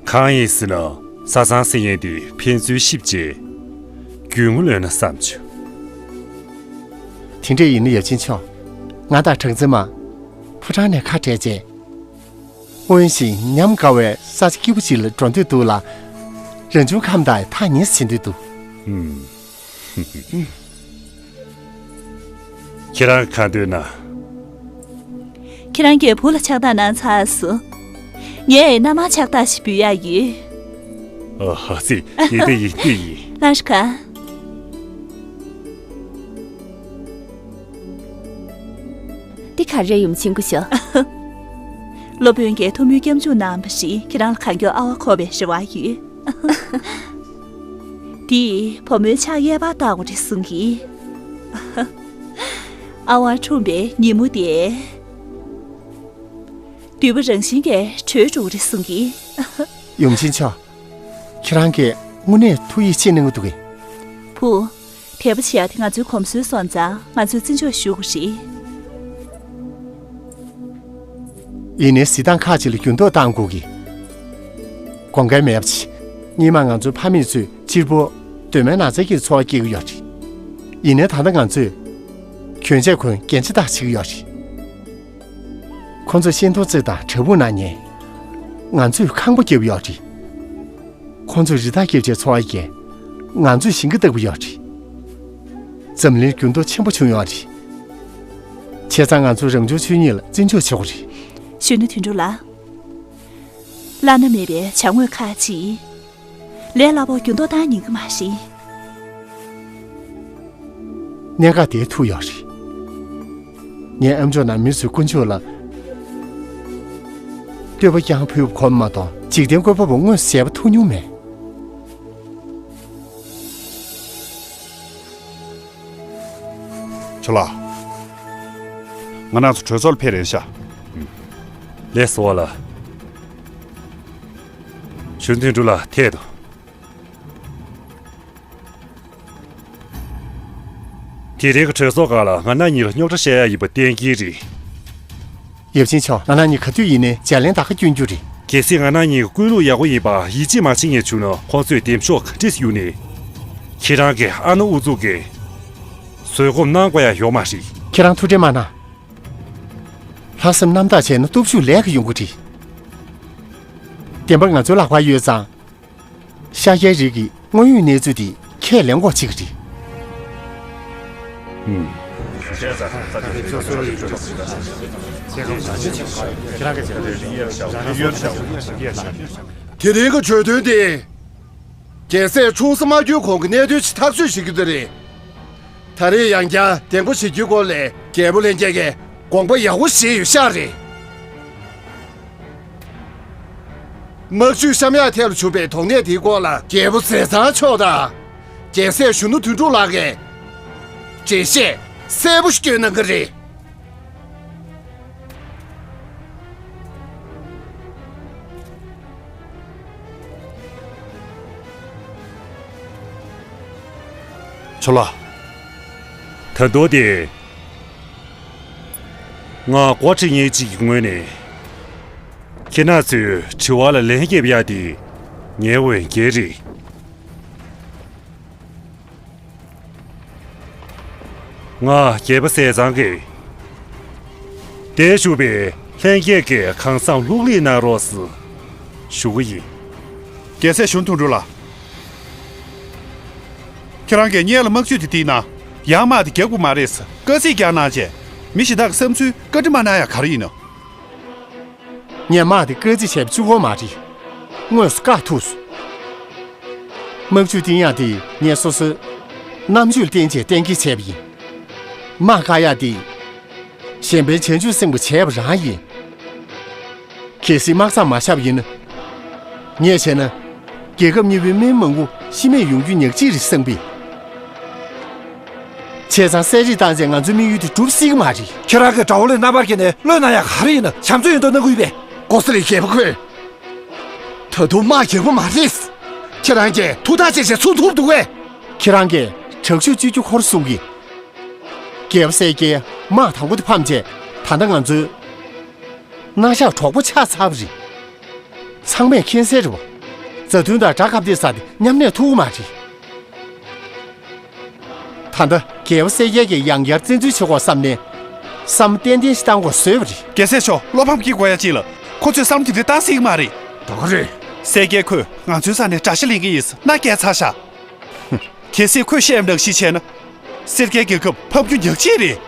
གང་ཡིན་ཟེར་ན་བཟའ་ཚང་ཟེར་མཁན་དེ་ཕན་ཚུན་གཤིབ་བྱས་རྒྱུས་མངའ་ལོན་ན་བསམ་བྱུང་། དེ་འདྲས་ཡིན་ན་ཡབ་ཆེན་མཆོག་ང་དང་གྲངས་འཛིན་མ་ཕོ་བྲང་ནས་ཁ་བྲལ་རྗེས། སྔོན་བཞིན་ཉམས་དགའ་བའི་ས་ཆ་སྐྱིད་པོ་ཞིག་ལ་འགྲོ་འདོད་འདུག་ལ། རང་བྱུང་ཁམས་དང་ཐག་ཉེ་སེ་བྱེད་འདོད་འདུག་ཁྱེད་རང་གང་འདོད་ན། ཁྱེད་རང་གི་བུ་ལ་ཕྱག་རྟགས་གནང་ཚར་སོང་། ངས་མནའ་མར་ཕྱག་རྟགས་ཤིག་འབུལ་ཡག་ཡོད། ཨ་ཧ་ཙི། ཡིན་ཏེ་ཡིན་ཏེ་ཡིན། ལགས་ཀ། འདི་ག་རེ་ཡུམ་ཆེན་སྐུ་ཞབས། སློབ་དཔོན་གྱིས་ཐུགས་སྨོན་སྐྱབས་འཇུག་གནང་བ་ཞིག་ཁྱེད་རང་ལ་གང་མགྱོགས་ཨ་ཝ་འཁོར་བའི་རེ་བ་ཡོད། འདིས་བུ་མོའི་ཕྱག་གཡས་པར་བཏགས་པ་རེད་གསུང་གི། ཨ་ཝ་འཁྲུངས་པའི་ཉིན་མོ་དེ། འདུས་པ་རང་བཞིན་གྱིས་གྲོལ་འགྲོ་གི་རེད་གསུང་གི། ཡུམ་ཆེན་མཆོག་ཁྱེད་རང་གིས་དངོས་གནས་ཐུགས་ཡིད་ཆེས་གནང་གི་འདུག་གས། བུ། དད་པ་བྱེད་ཡ་དེ་ང་ཚོའི་གོམས་སྲོལ་སོང་ཙང་ང་ཚོས་བརྩི་འཇོག་ཞུ་དགོས་རེད། ཡིན་ནའི་གཟིགས་སྟངས་ཁག་ཅིག་ལ་འགྱུར་ལྡོག་གཏང་དགོས་ཀྱི། དགོངས་འགལ་མེད་པ་བྱེད། སྔོན་མ་ང་ཚོའི་ཕ་མེས་ཚོས་གཅེར་བུར་གདོད་མའི་ནགས་ཚལ་གྱི་འཚོ་བ་སྐྱེལ་གྱི་ཡོད་རེད། ཡིན་ནའི་ད་ལྟ་ང་ཚོས་གྱོན་ཆས་གོན་རྒྱན་ཆ་དག་བྱེད་ཀྱི་ཡོད་རེད། ཁོ་ཚོས་ཤིང་སྡོང་བཙུགས་དང་བྲག་ཕུག་ནང་ཉལ། ང་ཚོས་ཁང་པ་བརྒྱབ་ཡོད་རེད། ཁོ་ཚོས་རི་དྭགས་རྒྱབ་ཆའི་འཚོ་བ་སྐྱེལ། ང་ཚོས་ཞིང་ཁ་བཏབ་ཀྱི་ཡོད་རེད། འཛམ་གླིང་འགྱུར་ལྡོག་ཆེན་པོ་བྱུང་ཡོད་རེད། བྱས་ཙང་ང་ཚོས་རང་བྱུང་ཆོས་ཉིད་ལ་བརྩི་འཇོག་བྱེད་དགོས་རེད། གཞོན་ནུ་དོན་གྲུབ་ལགས། བླ་ན་མེད་པའི་བྱ་དངོས་ཁག་ཅིག་ལས་སླ་པོ་འགྱུར་ལྡོག་བཏང་ཉན་གྱི་མ་རེད། གནད་འགག་དེ་ཐུག་ཡོད་རེད། ངས་ཨ་མཆོག་ནང་མི་ཚོའི་དཀོན་མཆོག་ལ་བསྟོད་པ་རྐྱང་ཕུལ་བ་ཁོ་ན་མ་གཏོགས་འཇིག་རྟེན་བཀོད་པ་པོ་དངོས་སུ་མཇལ་བ་ཐུག་མྱོང་མེད། ཇོ་ལགས། ང་རང་ཚོ་གྲོས་ཚོགས་ལ་ཕེབས་རན་ཤག་ལགས་སོ། ལགས་སོ་ལགས། གཞོན་ནུ་དོན་གྲུབ་ལགས་ཐད་དོ། དེ་རིང་གི་གྲོས་ཚོགས་སྒང་ལ་ང་རང་གཉིས་ལ་རྙོག་དྲ་བཤད་ཡ་ཡིན་པ་གཏན་འཁེལ་རེད། ཡབ་ཆེན་མཆོག་ང་རང་གཉིས་ག་དུས་ཡིན་ནའི་བརྗེ་ལེན་ད་ག་སྐྱོན་རྒྱུ་རེད། གལ་སྲིད་ང་རང་གཉིས་ཀྱི་ཀུན་སློང་ཡག་པོ་ཡིན་པ་ཡིད་ཆེས་མ་བྱེད་མཁན་བྱུང་ན་ཁོང་ཚོས་འདེམས་ཤོག་ག་འདྲས་གཡུགས་ནའི། ཁྱེད་རང་གི་ཨ་ནེ་ཨུ་ཚུགས་ཀྱིས་བཟོད་སྒོམ་གནང་དགོས་ཡ་ཡོད་མ་རེད། ཁྱེད་རང་ཐུགས་ཁྲལ་མ་གནང་། ལྷག་བསམ་རྣམ་དག་བྱས་ན་སྟོབས་ཤུགས་ལས་ཀ་ཡོང་གི་རེད། བདེན་པ་ང་ཚོའི་ལག་པར་ཡོད་ཙང་། ཤཱཀྱའི་རིགས་ཀྱི་དངོས་ཡོད་གནས་ཚུལ་དེ་ཁས་ལེན་དགོས་ཅིག་རེད། ཨུམ། དེ་རིང་གི་གྲོས་དོན་དེ། རྒྱལ་སྲས་ཆུང་ས་མ་གྱུར་གོང་གི་གནད་དོན་ཞིག་ཐག་གཅོད་བྱེད་རྒྱུ་དེ་རེད། ད་རེས་ཡང་བསྐྱར་གདན་འགོ་བྱེད་རྒྱུའི་སྐོར་ལས་རྒྱལ་པོ་ལྷན་རྒྱས་ཀྱིས་དགོངས་པ་ཡག་པོ་བཞེས་ཡོད་ཤག་རེད། དམག་ཇུས་བཤམས་ཡག་ཐད་ལ་ཞུགས་པའི་དོགས་གནས་དེའི་སྐོར་ལ་རྒྱལ་པོ་ཟས་གཙང་མཆོག་དང་། རྒྱལ་སྲས་གཞོན་ནུ་དོན་གྲུབ་ལགས་ཀྱིས་འགྲེལ་བཤད་གསལ་པོ་ཞིག་སྐྱོན་གནང་གི་རེད། ཆོ་ལགས། ད་དུང་དེ། ང་འགོ་ཁྲིད་མཁན་གཅིག་གི་ངོས་ནས། ཁྱེད་རང་ཚོའི་དྲི་བ་ལ་ལན་རྒྱབ་ཡག་དེ་ངའི་འོས་འགན་རེད། ང་རྒྱལ་པོ་ཟས་གཙང་གིས། འདིར་བཞུགས་པའི་ལྷན་རྒྱས་ཀྱིས་གང་བསམ་ལྷུག་ལྷུག་གནང་རོགས་ཞུ་གི་ཡིན། རྒྱལ་སྲས་གཞོན་དོན་གྲུབ་ལགས། ཁྱེད་རང་གིས་སྔོན་ལ་དམག་ཇུས་དེ་བྲིས་ན། ཡང་དམག་དེ་རྒྱག་དགོས་མ་རེད་ཟེར་དཀའ་ཚེགས་རྒྱག་གནང་བྱས། མི་གཞན་དག་གི་བསམ་ཚུལ་བཀའ་འདྲི་མ་གནང་ཡག་ག་རེ་ཡིན་ནམ། ངས་དམག་དེ་དཀའ་ཚེགས་བྱས་པ་གཅིག་པོ་མ་རེད། དངོས་སུ་བཀག་ཐུབ་སོང་། དམག་ཇུས་བཏིང་ཡག་དེ་ངས་སོ་སོའི་རྣམ་དཔྱོད་བརྟེན་བྱས་གཏན་འཁེལ་བྱས་པ་ཡིན། དམག་བཀག་ཡག་དེ་གཞན་ཕན་བྱང་ཆུབ་སེམས་ཀྱིས་བྱས་པ་རང་ཡིན། གལ་སྲིད་དམག་མཚམས་མ་བཞག་པ་ཡིན་ན། ངས་བྱས་ན། རྒྱལ་ཁབ་གཉིས་པོའི་མི་མང་པོ་ཤི་རྨས་ཡོང་རྒྱུ་ཉག་གཅིག་རེད་བསམ་པས། བྱས་ཙང་གསད་རེས་བཏང་ཚེ་ང་ཚོའི་དམིགས་ཡུལ་དེ་འགྲུབ་སྲིད་ཀྱི་མ་རེད། ཁྱེད་རང་གིས་དགྲ་བོ་ལ་རྣམ་པར་བསྐྱལ་ནས་བློས་གནང་ཡག་ག་རེ་ཡིན་ན། བྱམས་བརྩེ་ཡོད་མདོག་གནང་གི་ཡོད་པས། ཀོ་ས་ལའི་རྒྱལ་པོ་ཁོས། ད་དུང་དམག་རྒྱག་གི་མ་རེད། ཁྱེད་རང་གིས་ཐུགས་ཐག་བཅད་བྱས་ཚུགས་ཐུབ་འདུག་གས། ཁྱེད་རང་གིས་དྲག་ཤུགས་སྤྱོད་རྒྱུ་ཁོ་རང་གསུང་གི། རྒྱལ་པོ་གསལ་རྒྱལ་དམག་དང་པོ་དེ་ཕམ་བྱས། ད་ལྟ་ང་ཚོའི་རྣ་ཤག་གྲོག་པོ་ཆགས་ཚར་བ་རེད། ཚང་མས་མཁྱེན་གསལ་རེད་བ། མཛའ་མཐུན་དང་དགྲ་ཁ་གཏད་ས་དེ་མཉམ་གནས་ཐུབ་ཀྱི་མ་རེད། ད་ལྟ་རྒྱལ་པོ་གསལ་རྒྱལ་གྱིས་ཡང་བསྐྱར་བཙན་འཛུལ་བྱེད་དགོས་བསམ་ནས། བསམ་བློ་ཏན་ཏན་ཞིག་བཏང་དགོས་བཟོས་པ་རེད། རྒྱལ་སྲས་མཆོག་བློ་ཕམ་སྐྱེ་དགོས་ཡ་ཅིག་ལ། ཁོ་ཚོས་བསམ་བློ་དེ་འདྲ་བཏང་སྲིད་ཀྱི་མ་རེད། དོ་ག་རེད། གསལ་རྒྱལ་ཁོས་ང་ཚོའི་ས་ནས་དགྲ་ཤ་ལེན་གྱི་ཡིན་ཟེར་མནའ་བསྐྱལ་ཚར་ཤག་གལ་སྲིད་ཁོས་བཤད་པ་ནང་བཞིན་བྱས་ན། གསལ་རྒྱལ་རྒྱལ་ཁབ་ཕམ་རྒྱུ་ཉག་གཅིག་རེད།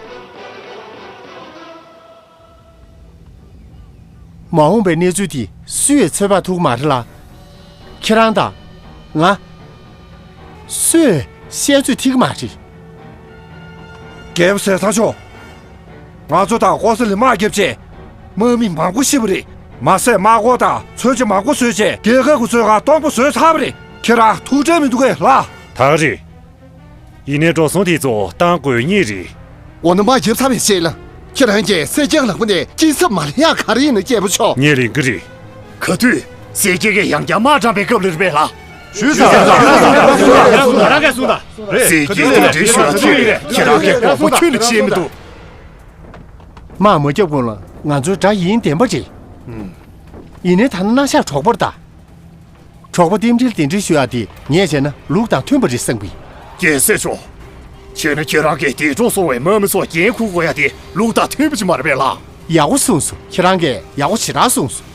མ་འོངས་པའི་གནས་ཚུལ་དེ་སུས་ཚོད་དཔག་ཐུབ་ཀྱི་མ་རེད་ལ། ཁྱེད་རང་དང་། ང་། སུས་བཤད་ཚོད་ཐིག་གི་མ་རེད། རྒྱལ་པོ་ཟས་གཙང་མཆོག་ང་ཚོ་དང་ཀོ་ས་ལའི་དམག་བརྒྱབ་བྱས། དམག་མི་མང་པོ་ཤི་བ་རེད། མ་ཟད་དམག་འཁོར་དང་མཚོན་ཆ་མང་པོ་བཟོས་བྱས། རྒྱལ་ཁབ་ཀྱི་མཚོན་ཁང་སྟོང་པ་བཟོས་ཚར་བ་རེད། ཁྱེད་རང་ཐུགས་ཁྲལ་མི་འདུག་གས་ལགས། ད་རེད། ཡིན་ནའི་འགྲོ་སོང་དེ་ཚོ་བཏང་དགོས་ངེས་རེད། འོ་ན་དམག་བརྒྱབ་ཚར་བའི་རྗེས་ལ། ཁྱེད་རང་གིས་གསལ་རྒྱལ་ལག་པ་ནས་སྐྱིན་ཚབ་མ་ལེན་ཡག་ག་རེ་ཡིན་ན། སྐྱེས་བུ་མཆོག་ངས་ལེན་གྱི་རེད། ག་དུས་གསལ་རྒྱལ་གྱིས་ཡང་བསྐྱར་དམག་དྲངས་པའི་སྐབས་ལ་རེད་པས་ལགས། ཞུས་ཙང་། རང་གིས་གསུངས་དང་། གསལ་རྒྱལ་གྱིས་དེ་འདྲའི་ཞུ་བ་ཅིག་རེད། ཁྱེད་རང་གིས་དགོངས་པ་ཁྱོན་ནས་བཞེས་མི་འདུག་དམག་མ་བརྒྱབ་གོང་ལ་ང་ཚོའི་དགྲ་ཡིན་བདེན་པ་རེད། ཡིན་ནའི་ད་ནི་རྣ་ཤག་གྲོག་པོར་ལྟ། གྲོགས་པོ་རྟེན་འབྲེལ་གདན་འདྲེན་ཞུ་ཡག་དེ་ངས་བྱས་ན་ལུགས་དང་མཐུན་པ་རེད་བསམ་གི། རྒྱལ་སྲས་མཆོག་བྱས་ན་ཁྱེད་རང་གིས་འདས་གྲོངས་སོང་བའི་དམག་མི་ཚོར་འགན་འཁུར་དགོས་ཡག་དེ་ལུགས་དང་མཐུན་པ་ཅིག་མ་རེད་པས་ལགས། ཡག་པོ་གསུངས་སོང་། ཁྱེད་རང་གིས་ཡག་པོ་ཞེ་དྲག་གསུངས་སོང་།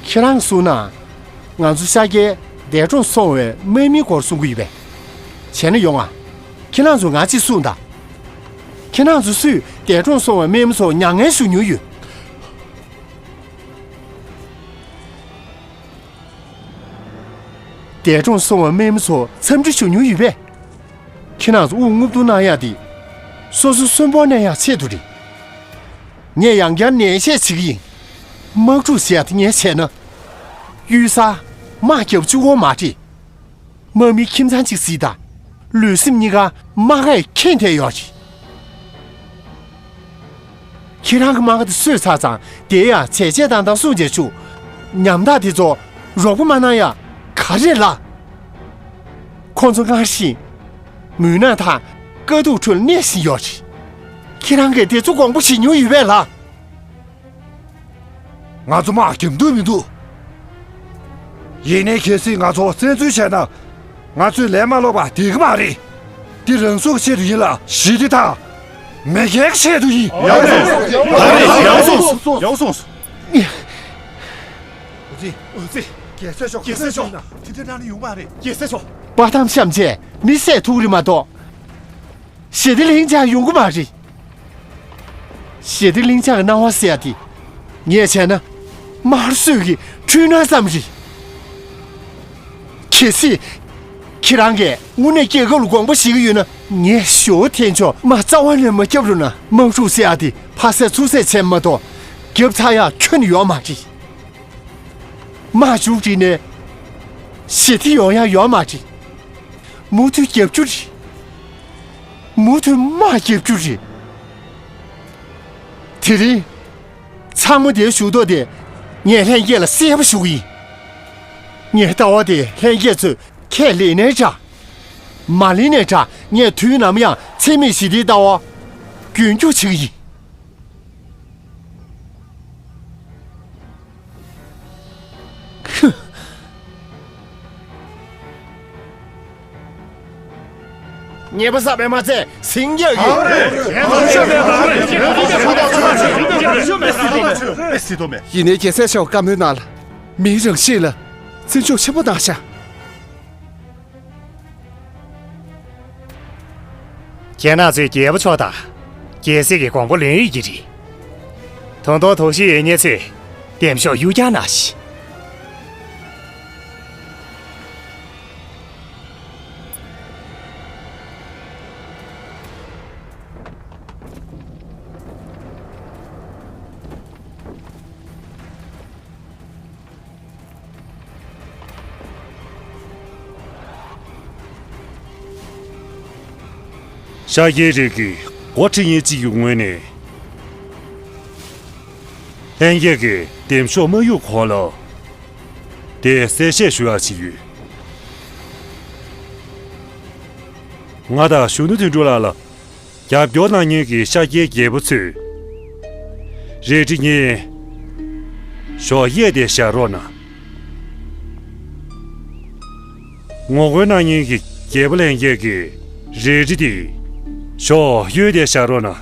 ཁྱེད་རང་གིས་གསུངས་ན། ང་ཚོ་ཤར་རྒྱལ་འདས་གྲོངས་སོང་བའི་དམག་མིའི་སྐོར་གསུང་གི་ཡོད་པས། བྱས་ན་ཡོང་ང་། ཁྱེད་རང་ཚོ་ང་གཅིག་གསུངས་དང་། ཁྱེད་རང་ཚོ་སུས་འདས་གྲོངས་སོང་བའི་དམག་མི་ཚོར་མྱ་ངན་ཞུ་མྱོང་ཡོད། འདས་གྲོངས་སོང་བའི་དམག་མི་ཚོར་འཚམས་འདྲི་ཞུ་མྱོང་ཡོད་པས། ཁྱེད་རང་ཚོ་དབུགས་རྔུབ་བརྡུང་གནང་ཡག་དེ། སོ་སོ་གསོན་པོ་གནས་ཡག་ཆེད་དུ་རེད། ངས་ཡང་བསྐྱར་ནན་བཤད་བྱེད་ཀྱི་ཡིན། དམག་འཁྲུག་ཟེར་ཡག་དེ་ངས་བྱས་ན། གཡུལ་སར་དམག་རྒྱབ་བཅུག་དགོས་མ་རེད། དམག་མིའི་ཁྱིམ་ཚང་གཅིག་གཟིགས་དང་། ལུས་སེམས་གཉིས་ཀ་དམག་གས་ཁེངས་བསྡད་ཡོད་རེད། ཁྱེད་རང་གི་དམག་སྒར་དེ་གསོས་ཚར་ཙང་དེ་ཡང་བྱས་རྗེས་བཏང་སྟངས་གསུངས་བྱས་བཅུག་ཉམ་ཐག་དེ་ཚོ་རོགས་པ་མ་གནང་ཡག་ག་རེ་ལགས། ཁོང་ཚོ་སྔར་བཞིན་མུན་ནག་དང་དཀའ་སྡུག་ཁྲོད་གནས་བཞིན་ཡོད་རེད། ཁྱེད་རང་གིས་དེ་ཚོ་དགོངས་པ་བཞེས་མྱོང་ཡོད་པས་ལགས། ང་ཚོ་དམག་རྒྱབ་འདོད་མི་འདུག་ཡིན་ནའི་གལ་སྲིད་ང་ཚོ་བཙན་འཛུལ་བྱས་ན། ང་ཚོས་ལན་མ་སློག་པ་བསྡད་ཀྱི་མ་རེད། འདི་རང་སྲོག་གི་ཆེད་དུ་ཡིན་ལ། ཞི་བདེ་དང་། མེས་རྒྱལ་གྱི་ཆེད་དུ་ཡིན། ཡག་སོང་། ཡག་སོང་། ཡག་སོང་། འོ་ཙི། འོ་ཙི། རྒྱལ་སྲས་མཆོག་རྒྱལ་སྲས་མཆོག་དེ་འདྲ་གནང་ནི་ཡོང་མ་རེད། རྒྱལ་སྲས་མཆོག་དཔའ་གཏམ་བཤམས་བྱས་མི་བསད་ཐུབ་རེད་མ་གཏོགས། ཞི་བདེ་ལྷིང་འཇགས་ཡོང་གི་མ་རེད། ཞི་བདེ་ལྷིང་འཇགས་ཀྱི་སྣང་བ་ཟེར་ཡ་དེ། ངས་བྱས་ན། དམར་གསོད་ཀྱི་འཁྲུལ་སྣང་ཙམ་རེད། གལ་སྲིད། ཁྱེད་རང་གིས་དངོས་གནས་རྒྱལ་ཁབ་ལ་དགོངས་པ་བཞེས་ཀྱི་ཡོད་ན། ངས་ཞོ་འཐེན་ཆོག་དམག་རྩ་བ་ནས་མ་བརྒྱབ་རུང་ན། དམག་འཁྲུག་ཟེར་ཡག་དེ་ཕ་བསད་ཚུར་བསད་བྱས་མ་གཏོགས་བརྒྱབ་ཚར་ཡག་ཁྱོན་ནས་ཡོད་མ་རེད། དམག་མཇུག་སྒྲིལ་ནས་ཞི་བདེ་ཡོང་ཡག་ཡོད་མ་རེད། མུ་མཐུད་རྒྱབ་སྐྱོར་རེད། མུ་མཐུད་དམག་རྒྱབ་སྐྱོར་རེད། དེ་རིང་། ཚང་མ་དེའི་ཞུ་གཏུག་དེ་ངས་ལྷན་རྒྱས་ལ་གསལ་པོ་ཞུ་གི་ཡིན། ངའི་ལྟ་བ་དེ་ལྷན་རྒྱས་ཚོས་ཁས་ལེན་ནའི་འདྲ། མ་ལེན་ནའི་འདྲ། ངས་དུས་ནམ་ཡང་འཚེ་མེད་ཞི་བདེའི་ལྟ་བ་རྒྱུན་སྐྱོང་བྱེད་ཀྱི་ཡིན། ཧུ། ཉེས་པ་བསགས་པས་མ་ཚད་ཟིང་རྒྱག་གི། ཡིན་ནའི་རྒྱལ་སྲས་མཆོག་བཀའ་མོལ་གནང་ལ། མིའི་རང་གཤིས་ལ་བརྩི་འཇོག་ཆེན་པོ་གནང་ཤག་ཁྱེད་རང་ཚོས་རྒྱལ་པོ་མཆོག་དང་རྒྱལ་སྲས་ཀྱི་དགོངས་པ་ལོན་ཡོད་ཀྱི་རེད། ད་དུང་དོགས་གཞི་ཡོད་མཁན་ཚོས་འདེམས་ཤོག་གཡུག་རྒྱག་གནང་ཞིག་ཤཱཀྱའི་རིགས་ཀྱི་འགོ་ཁྲིད་མཁན་གཅིག་གི་ངོས་ནས། ལྷན་རྒྱས་ཀྱིས་འདེམས་ཤོག་མ་གཡུག་གོང་ལ། དེ་གསལ་བཤད་ཞུ་ཡག་ཅིག་ཡོད། ང་དང་གཞོན་ནུ་དོན་གྲུབ་ལགས་ལ། རྒྱབ་སྐྱོར་གནང་མཁན་གྱི་ཤཱཀྱའི་རྒྱལ་པོ་ཚོས། རལ་གྲི་གཉིས་ཞོག་གཡས་དེ་བཞག་རོགས་གནང་། ངོ་རྒོལ་གནང་མཁན་གྱི་རྒྱལ་པོ་ལྷན་རྒྱས་ཀྱིས་རལ་གྲི་དེ་ཞོག་གཡོན་དེ་བཞག་རོགས་གནང་།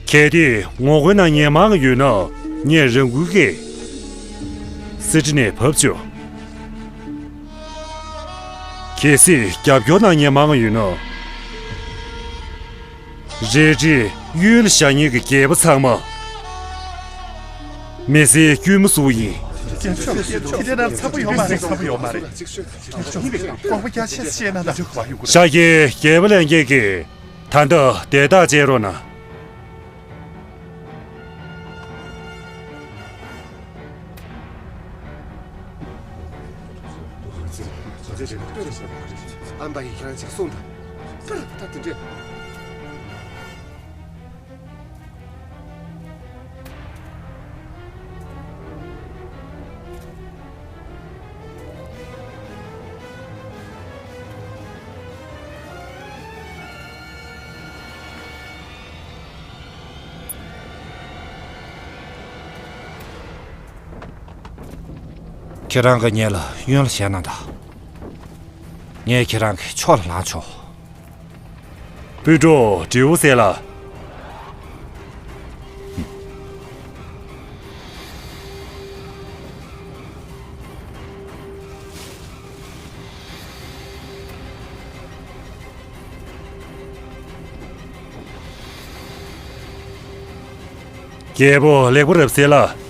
གལ་ཏེ་ངོ་རྒོལ་གནང་མཁན་མང་ཡོད་ན། ངས་རང་འགུལ་གྱིས་གསེར་ཁྲི་ནས་བབས་ཆོག་གལ་སྲིད་རྒྱབ་སྐྱོར་གནང་མཁན་མང་ཡོད་ན། རལ་གྲི་གཡོན་ལ་བཞག་མཁན་གྱི་རྒྱལ་པོ་ཚང་མ་མི་ཚེའི་དཀྱུས་མ་བཟོ་ཡིན། ཤཱཀྱའི་རྒྱལ་པོ་ལྷན་རྒྱས་ཀྱིས་ད་ལྟ་བརྡས་ཐག་བཅད་རོགས་གནང་། ཨ་མ་པ་ཡིས་ཁྱེད་རང་ཅིག་གསུངས་དང་། ད་དེ་འདྲས། ཁྱེད་རང་གིས་ངེད་ལ་གཡོན་ལ་བཞག་གནང་དང་། ངས་ཁྱེད་རང་གི་ཕྱོགས་ལ་ལངས་ཆོག་སྤུན་གྲོགས་དྲེའུ་སེ་ལ། རྒྱལ་པོ་ལེགས་པོ་རབ་གསལ་ལ།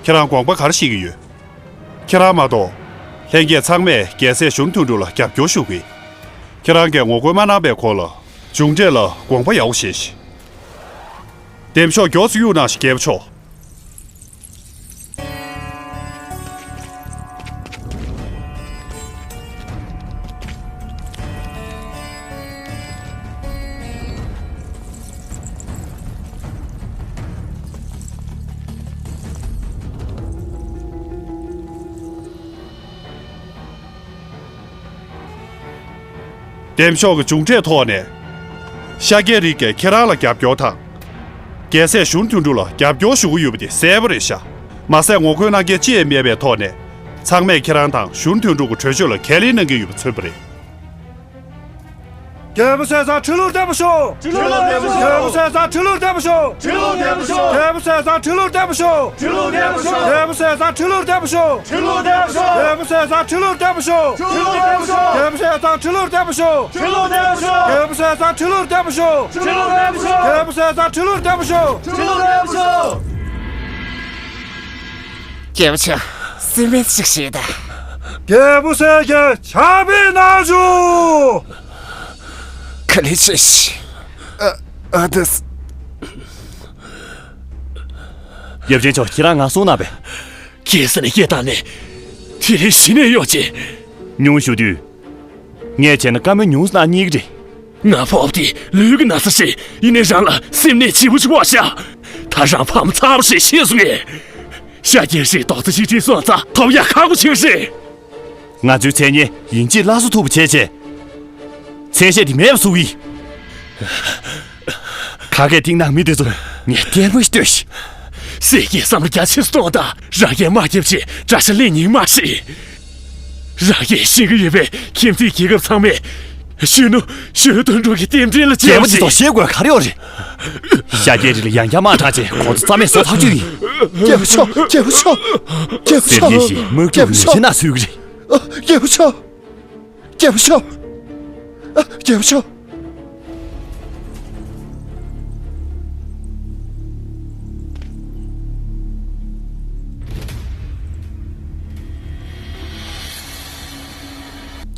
ཁྱེད་རང་དགོངས་པ་ག་རེ་བཞེས་ཀྱི་ཡོད། ཁྱེད་རང་མ་གཏོགས། ལྷན་རྒྱས་ཚང་མས་རྒྱལ་སྲས་གཞོན་དོན་གྲུབ་ལ་རྒྱབ་སྐྱོར་ཞུ་གི། ཁྱེད་རང་གིས་ངོ་རྒོལ་མ་གནང་པའི་སྐོར་ལ། མཇུག་འབྲས་ལ་དགོངས་པ་ཡག་པོ་བཞེས་ཤིག་འདེམས་ཤོག་མགྱོགས་སུ་གཡུག་གནང་ཞིག་རྒྱལ་པོ་མཆོག་འདེམས་ཤོག་གི་མཇུག་འབྲས་ཐོག་ནས། ཤཱཀྱའི་རིགས་ཀྱིས་ཁྱེད་རང་ལ་རྒྱབ་སྐྱོར་དང་། རྒྱལ་སྲས་གཞོན་དོན་གྲུབ་ལ་རྒྱབ་སྐྱོར་ཞུ་གི་ཡོད་པ་དེ་གསལ་པོ་རེད་ཤག་མ་ཟད་ངོ་རྒོལ་གནང་མཁན་ཅི་ཡང་མེད་པའི་ཐོག་ནས། ཚང་མས་ཁྱེད་རང་དང་གཞོན་དོན་གྲུབ་ཀྱི་གྲོས་ཆོད་ལ་ཁས་ལེན་གནང་གི་ཡོད་པ་མཚོན་པ་རེད། རྒྱལ་པོ་ཟས་གཙང་ཁྲི་ལོར་བདེ་པོ་ཤོག་ཁྲི་ལོར་བདེ་པོ་ཤོག་རྒྱལ་པོ་ཟས་གཙང་ཁྲི་ལོར་བདེ་པོ་ཤོག་ཁྲི་ལོར་བདེ་པོ་ཤོག་རྒྱལ་པོ་ཟས་གཙང་ཁྲི་ལོར་བདེ་པོ་ཤོག་ཁྲི་ལོར་བདེ་པོ་ཤོག་རྒྱལ་པོ་ཟས་གཙང་ཁྲི་ལོར་བདེ་པོ་ཤོག་ཁྲི་ལོར་བདེ་པོ་ཤོག་རྒྱལ་པོ་ཟས་གཙང་ཁྲི་ལོར་བདེ་པོ་ཤོག་ཁྲི་ལོར་བདེ་པོ་ཤོག་རྒྱལ་པོ་ཟས་གཙང་ཁྲི་ལོར་བདེ་པོ་ཤོག་ཁྲི་ལོར་བདེ་པོ་ཤོག་རྒྱལ་པོ་ཟས་གཙང་ཁྲི་ལོར་བདེ་པོ་ཤོག་ཁྲི་ལོར་བདེ་པོ་ཤོག་རྒྱལ་པོ་ཟས་གཙང་ཁྲི་ལོར་བདེ་པོ་ཤོག་ཁྲི་ལོར་བདེ་པོ་ཤོག་རྒྱལ་པོ་མཆོག་སེམས་པའི་ཅིག་བྱེད་དང་། རྒྱལ་པོ་ཟས་ཀྱི་ཕྱག་དཔེ་གནང་ཞུ། ག་ལེ་ཆེ་ཤི། ཨ་ཨ་ཏི། ཡབ་ཆེན་མཆོག་ཁྱེད་རང་ང་སོང་ན་བས། ཁྱེད་ས་ནས་སྐད་བཏང་ནས། དེ་རིང་གཞི་ནས་གཡོག་བྱེད། ཉུང་ཞུ་དུས། ངས་བྱས་ན་བཀའ་མོལ་ཉུང་སུ་གནང་སྙིང་རེད། ང་ཕོབ་དེ་ལུས་ཀྱི་ན་ཚ་ཞིག་ཡིན་ནའི་རང་ལ་སེམས་ནད་ལྗིད་པོ་ཞིག་ཕོག་ཤག་ད་རང་ཕ་མ་ཚ་པོ་ཞིག་ཤེས་སོང་ངས། ཤ་རྒྱལ་ཞིག་རྡོག་རྩ་གཅིག་སྒྲིལ་སོང་ཙང་ཐོབ་ཡག་ཁག་པོ་ཆགས་ཀྱི་རེད། ང་ཚོའི་མཚན་སྙན་ཡིན་གཅིག་སླར་གསོ་ཐུབ་པ་བྱས་བྱས། མཚན་ཤས་དེ་མེད་པ་བཟོ་གི་ཡིན། ཁ་སྐད་གཏིང་ནག་མི་དེ་ཚོ་ངས་ལྟད་མོ་ཞིག་ལྟོས་ཤིག་སྲས་ཀྱིས་བསམ་བློ་རྒྱ་ཆེ་སུ་གཏོང་དང་། རང་གིས་དམག་རྒྱབ་ཆེད་དགྲ་ཤ་ལེན་སྙིང་མ་ཞིག་རང་གིས་ཤེས་ཀྱི་ཡོད་པས་ཁྱིམ་མཚེས་རྒྱལ་ཁབ་ཚང་མས་གཞོན་ནུ་གཞོན་ནུ་དོན་གྲུབ་ཀྱི་རྟེན་འབྲེལ་ལ་རྒྱལ་པོ་ཅིག་ཐོག་ཤེས་དགོས་ག་རེ་ཡོད་རེད། ཤ་རྒྱལ་རིགས་ལ་ཡང་བསྐྱར་དམག་དྲངས་བྱས་ཁོང་ཚོ་རྩ་མེད་བཟོ་ཐག་ཆོད་ཡིན། རྒྱལ་པོ་མཆོག་རྒྱལ་པོ་མཆོག་རྒྱལ་པོ་མཆོག་སེར་སྐྱ་ཞིག་དམག་འཁྲུག་ཉེས་ཆད་ན་འཚོལ་གྱི་རེད། རྒྱལ་པོ་མཆོག་རྒྱལ་པོ་མཆོག་ཨ། རྒྱལ་པོ་མཆོག་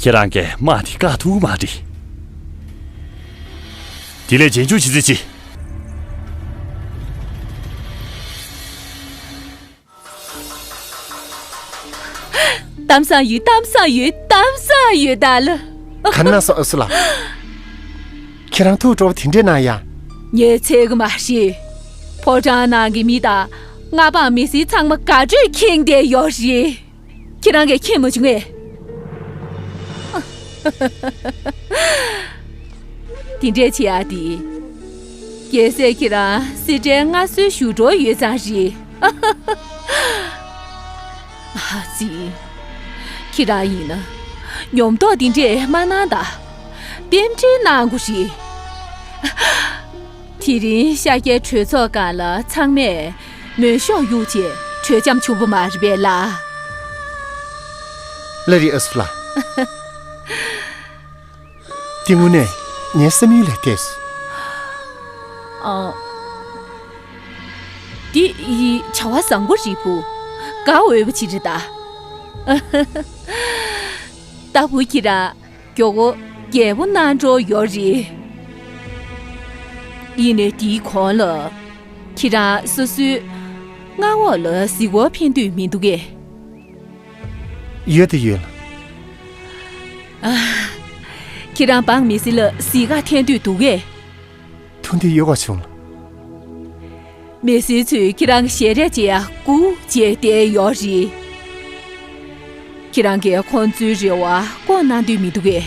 ཁྱེད་རང་གིས་དམག་དེ་བཀག་ཐུབ་ཀྱི་མ་རེད། དེ་ལས་རྗེས་འཇུག་བྱེད་རྩིས་བྱེད། གཏམ་བཟང་ཡོད། གཏམ་བཟང་ཡོད། གཏམ་བཟང་ཡོད་ད་ལ། ག་ན་སོ་ཨ་སུ་ལ། ཁྱེད་རང་ཐུགས་སྤྲོ་བོ་དེ་འདྲས་གནང་ཡ། ངས་ཚད་གི་མ་ཤེས། ཕོ་བྲང་ནང་གི་མི་དང་མངའ་འབངས་མི་སེར་ཚང་མ་དགའ་སྤྲོས་ཁེངས་བསྡད་ཡོད་རེད། ཁྱེད་རང་གིས་མཁྱེན་མ་བྱུང་ངས། དེ་འདྲས་བྱེད་ཡ་དེ། རྒྱལ་སྲས་ཁྱེད་རང་སེ་འབྲས་མངའ་གསོལ་ཞུ་འགྲོ་ཡོད་ཙང་རེད། ཨ་ཙི། ཁྱེད་རང་ཡིན་ན་ཉོབ་ཏོག་འདི་འདྲས་མ་གནང་ད། རྟེན་འབྲེལ་གནང་དགོས་རེད། དེ་རིང་ཤཱཀྱའི་གྲོས་ཚོགས་སྒང་ལ་ཚང་མས་མོན་ཤོག་གཡུགས་བྱས་གྲོས་འཆམ་བྱུང་བ་མ་རེད་པས་ལགས། ལགས་རེད་ཨ་སུ་ལགས། དེ་དངོས་གནས་ངའི་བསམ་ཡུལ་ལས་འདས་སོང་། ཨ། འདི་ཡི་བྱ་བ་བཟང་པོ་རེད་བུ། དགའ་འོས་པ་ཅིག་རེད་ད། ད་བུ་ཁྱེད་རང་མགྱོགས་པོ་རྒྱལ་པོ་གནང་འགྲོ་ཡོད་རེད། ཡིན་ནའི་དེའི་གོང་ལ་ཁྱེད་རང་སོ་སོའི་མངའ་འོག་ལ་གཟིགས་སྐོར་ཕེབས་འདོད་མི་འདུག་གས། ཡོད་དེ་ཡོད་ལ། ཨ། ཁྱེད་རང་འབངས་མི་སེར་ལ་གཟིགས་ག་ཐད་འདོད་འདུག་གས། ཐུགས་འདོད་ཡོད་ག་བྱུང་ལ། མི་སེར་ཚོས་ཁྱེད་རང་གི་ཞལ་རས་མཇལ་ཡ་སྐུ་མཇལ་བསྡད་ཡོད་རེད། ཁྱེད་རང་གིས་ཁོང་ཚོའི་རེ་བ་སྐོང་གནང་འདོད་མི་འདུག་གས།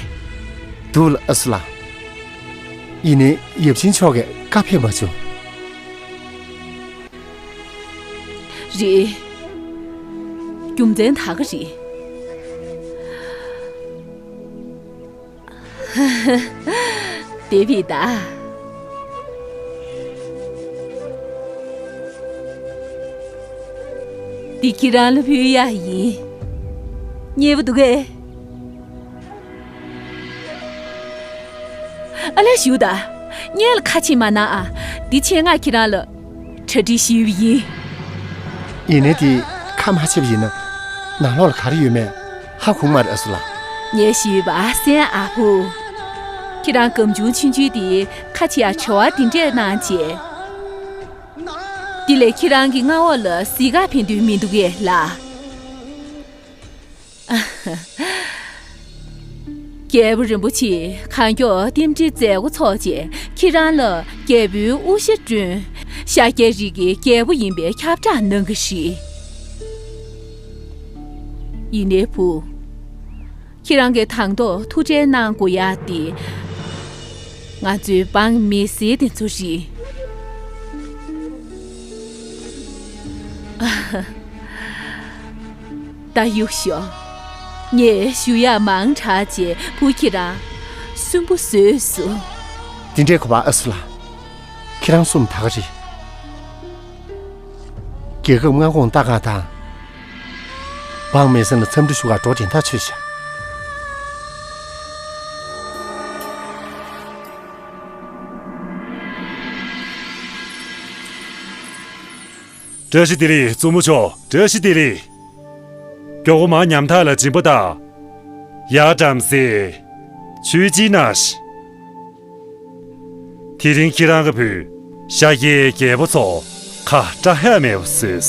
འདུག་ལ་ཨ་སུ་ལགས། ཡིན་ནའི་ཡབ་ཆེན་མཆོག་གིས་བཀའ་ཕེབས་མ་བྱུང་། རེད། རྒྱུ་མཚན་ད་ག་རེད། དེ་བས་ད། འདི་ཁྱེད་རང་ལ་ཕུལ་ཡ་ཡིན། མཉེས་པོ་འདུག་གས། ཨ་ལས་ཞུ་ད། སྔོན་ལ་ཁ་ཕྱེ་མ་གནང་ཨ། འདི་ཆེད་མངགས་ཁྱེད་རང་ལ་གྲ་སྒྲིག་ཞུས་པ་ཡིན། ཡིན་ནའི་དེ་ཁ་མ་ཕྱེ་བ་ཡིན་ན་ནང་ལོགས་ལ་ག་རེ་ཡོད་མེད་ཧ་གོ་གི་མ་རེད་ཨ་སུ་ལགས། ངས་ཞུས་པ་གསན་ཨ་ཧུ། ཁྱེད་རང་སྒམ་ཆུང་ཆུང་ཆུང་དེ་ཁ་ཕྱེ་ཡ་བྱ་བ་དེ་འདྲས་གནང་བྱས། དེ་ལས་ཁྱེད་རང་གི་མངའ་འོག་ལ་གཟིགས་ག་ཕེབས་འདོད་མི་འདུག་གས་ལགས། རྒྱལ་པོ་རིན་པོ་ཆེས་གང་མགྱོགས་རྟེན་འབྲེལ་མཛད་སྒོ་འཚོགས་རྗེས་ཁྱེད་རང་ལ་རྒྱལ་པོའི་དབུ་ཞྭ་བསྐྲུན། ཤཱཀྱའི་རིགས་ཀྱི་རྒྱལ་པོ་ཡིན་པའི་ཁྱབ་བསྒྲགས་གནང་གི་རེད། ཡིན་ནའི་བུ། ཁྱེད་རང་གིས་དང་ཐོག་ཐུགས་ཁྲལ་གནང་དགོས་ཡ་དེ། ང་ཚོའི་འབངས་མི་སེར་དེ་ཚོ་རེད། ད་གཡུག་ཞོག་ངས་ཞུ་ཡག་མང་དྲགས་བྱས་བུ་ཁྱེད་རང་ བཙུན་པོ་བཟོས་སོ། དེ་འདྲའི་གོ་བ། ཨ་སུ་ལགས། ཁྱེད་རང་གསུངས་ད་ག་རེད། རྒྱལ་ཁབ་མངའ་ཁོངས་ལྟ་ག་དང་། འབངས་མི་སེར་ལ་འཚམས་འདྲི་ཞུ་གར་འགྲོ་དྲན་ཐག་ཆོད་ཤག། བཀྲ་ཤིས་བདེ་ལེགས་བཙུན་མོ་མཆོག། བཀྲ་ཤིས་བདེ་ལེགས། མགྱོགས་པོ་མར་ཉམ་ཐག་ལ་སྦྱིན་པ་བཏང་། ཡར་བཀྲམ་ཟེ། ཆུའི་དཀྱིལ་ན་ཤི། དེ་རིང་ཁྱེད་རང་གི་བུས་ཤཱཀྱའི་རྒྱལ་པོ་ཚོ་ཁ་བཀྲ་ཤིས་མེད་པ་བཟོས།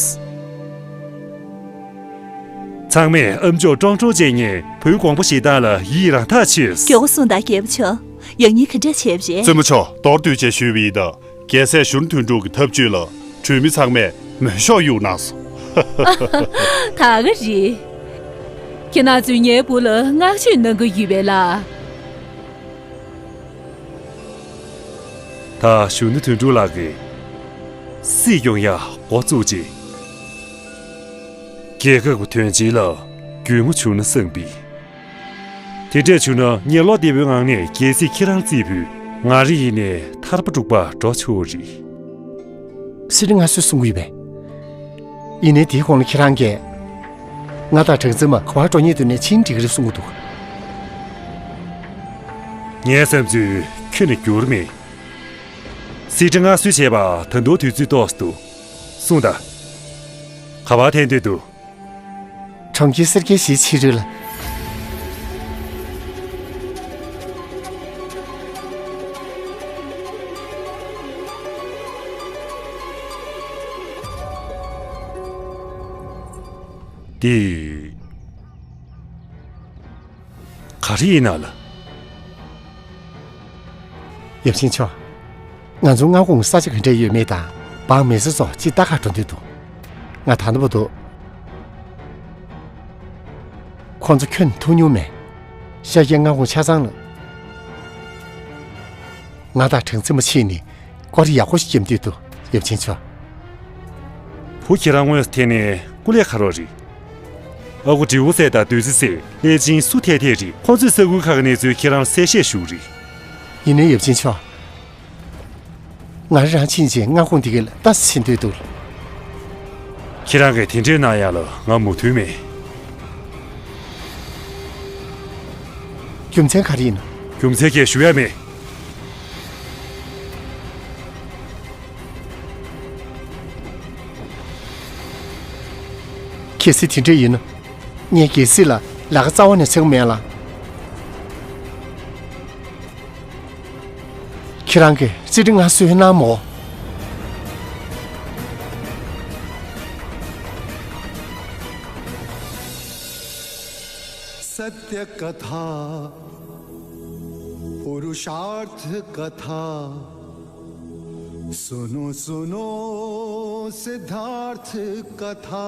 ཚང་མས་ཨ་མཆོག་ཀྲོང་ཀྲོང་བཅས་ཉིད་བུའི་དགོངས་པ་བཞེས་སྟངས་ལ་ཡིད་རང་ཐག་ཆོད། མགྱོགས་པོ་སོང་དང་རྒྱལ་པོ་མཆོག། ཡང་སྙིང་ག་འདྲ་བྱས་པ་རེད། བཙུན་མོ་མཆོག། མདོར་བསྡུས་བྱས་ཞུས་པ་ཡིན་ན། རྒྱལ་སྲས་གཞོན་ནུ་དོན་གྲུབ་ཀྱི་ཐབས་ཇུས་ལ་གྲོས་མི་ཚང་མས་མོས་ཤོག་གཡུགས་གནང་སོང་། ད་ག་རེད། ཁྱེད་རང་ཚོས་ངའི་བུ་ལ་བསྔགས་བརྗོད་གནང་གི་ཡོད་པས་ལགས། ད་གཞོན་ནུ་དོན་གྲུབ་ལགས་ཀྱིས་སྲིད་སྐྱོང་ཡག་འགོ་བཙུགས་རྗེས། རྒྱལ་ཁབ་ཀྱི་དོན་ཆེན་ལ་རྒྱུས་མངའ་བྱུང་ན་བསམ་པས། དེ་འདྲས་བྱུང་ན་ངས་བློ་བདེ་པོའི་ངང་ནས་རྒྱལ་སྲིད་ཁྱེད་རང་རྩིས་ཕུད། ང་རང་ཡིན་ནའི་ཐར་པ་དྲུག་པར་འགྲོ་ཆོག་རེད། གསེར་ཁྲི་མངའ་གསོལ་གསུང་གི་ཡོད་པས། ཡིན་ནའི་དེའི་གོང་ལ་ཁྱེད་རང་གིས། ང་དང་གྲངས་འཛིན་མ་ག་པར་འགྲོ་སྙིང་འདོད་ནའི་ཕྱིན་འགྲིག་གི་རེད་གསུང་གི་འདུག། ངའི་བསམ་ཚུལ་ཁྱོན་ནས་འགྱུར་མེད། གསེར་ཁྲི་མངའ་གསོལ་བྱས་པ་ད་དུང་དུས་ཚོད་ཏོག་ཙམ་འདུག། གསུངས་དང་། ག་པར་འཐེན་འདོད་འདུག། གྲོང་ཁྱེར་སེར་སྐྱའི་གཞིས་ཕྱི་རོལ་ལ། འདི་ག་རེ་ཡིན་ན་ལགས། ཡབ་ཆེན་མཆོག། ང་ཚོའི་མངའ་ཁོངས་ས་ཆ་ག་འདྲ་ཡོད་མེད་དང་འབངས་མི་སེར་ཚོ་ཅིག་ལྟ་གར་འགྲོ་འདོད་འདུག། ང་ད་ལྟ་བར་དུ་ཁོང་ཚོ་ཁྱོན་ཐུག་མྱོང་མེད། ཤཱཀྱའི་མངའ་ཁོངས་ཆ་ཚང་ལ། ང་དང་གྲངས་འཛིན་མ་ཕྱིན་ནས་སྐོར་ཡག་པོ་ཞིག་བརྒྱབ་འདོད་འདུག། ཡབ་ཆེན་མཆོག། བུ་ཁྱེད་རང་དངོས་སུ་འཐེན་ནས་སྐུ་ལས་ཁ་རོག་རེད། ཨ་ཁུ་དྲེའུ་སྲས་དང་བདུད་རྩི་སྲས། ལྷས་བྱིན་སུ་འཐད་འཐད་རེད། ཁོང་ཚོས་ས་ཁུལ་ཁག་གི་གནས་ཚུལ་ཁྱེད་རང་ལ་གསལ་བཤད་ཞུ་གི་རེད། ཡིན་ནའི་ཡབ་ཆེན་མཆོག། ང་རང་ཕྱིན་ཆད་མངའ་ཁོངས་འདི་ག་ལ་ལྟ་ཙམ་བྱེད་འདོད་འདུག། ཁྱེད་རང་གིས་དེ་འདྲས་གནང་ཡག་ལ་ང་མོས་མཐུན་མེད། རྒྱུ་མཚན་ག་རེ་ཡིན་ནམ། རྒྱུ་མཚན་ཁྱེད་ཞུ་ཡག་མེད། གལ་སྲིད་དེ་འདྲས་ཡིན་ན། ངས་གལ་སྲིད་ལ་ལས་ཀ་རྩ་བ་ནས་བྱེད་ཀྱི་མེད་ལགས། ཁྱེད་རང་གིས་གསེར་ཁྲི་མངའ་གསོལ་གནང་མོ། सत्य कथा पुरुषार्थ कथा सुनो सुनो सिद्धार्थ कथा।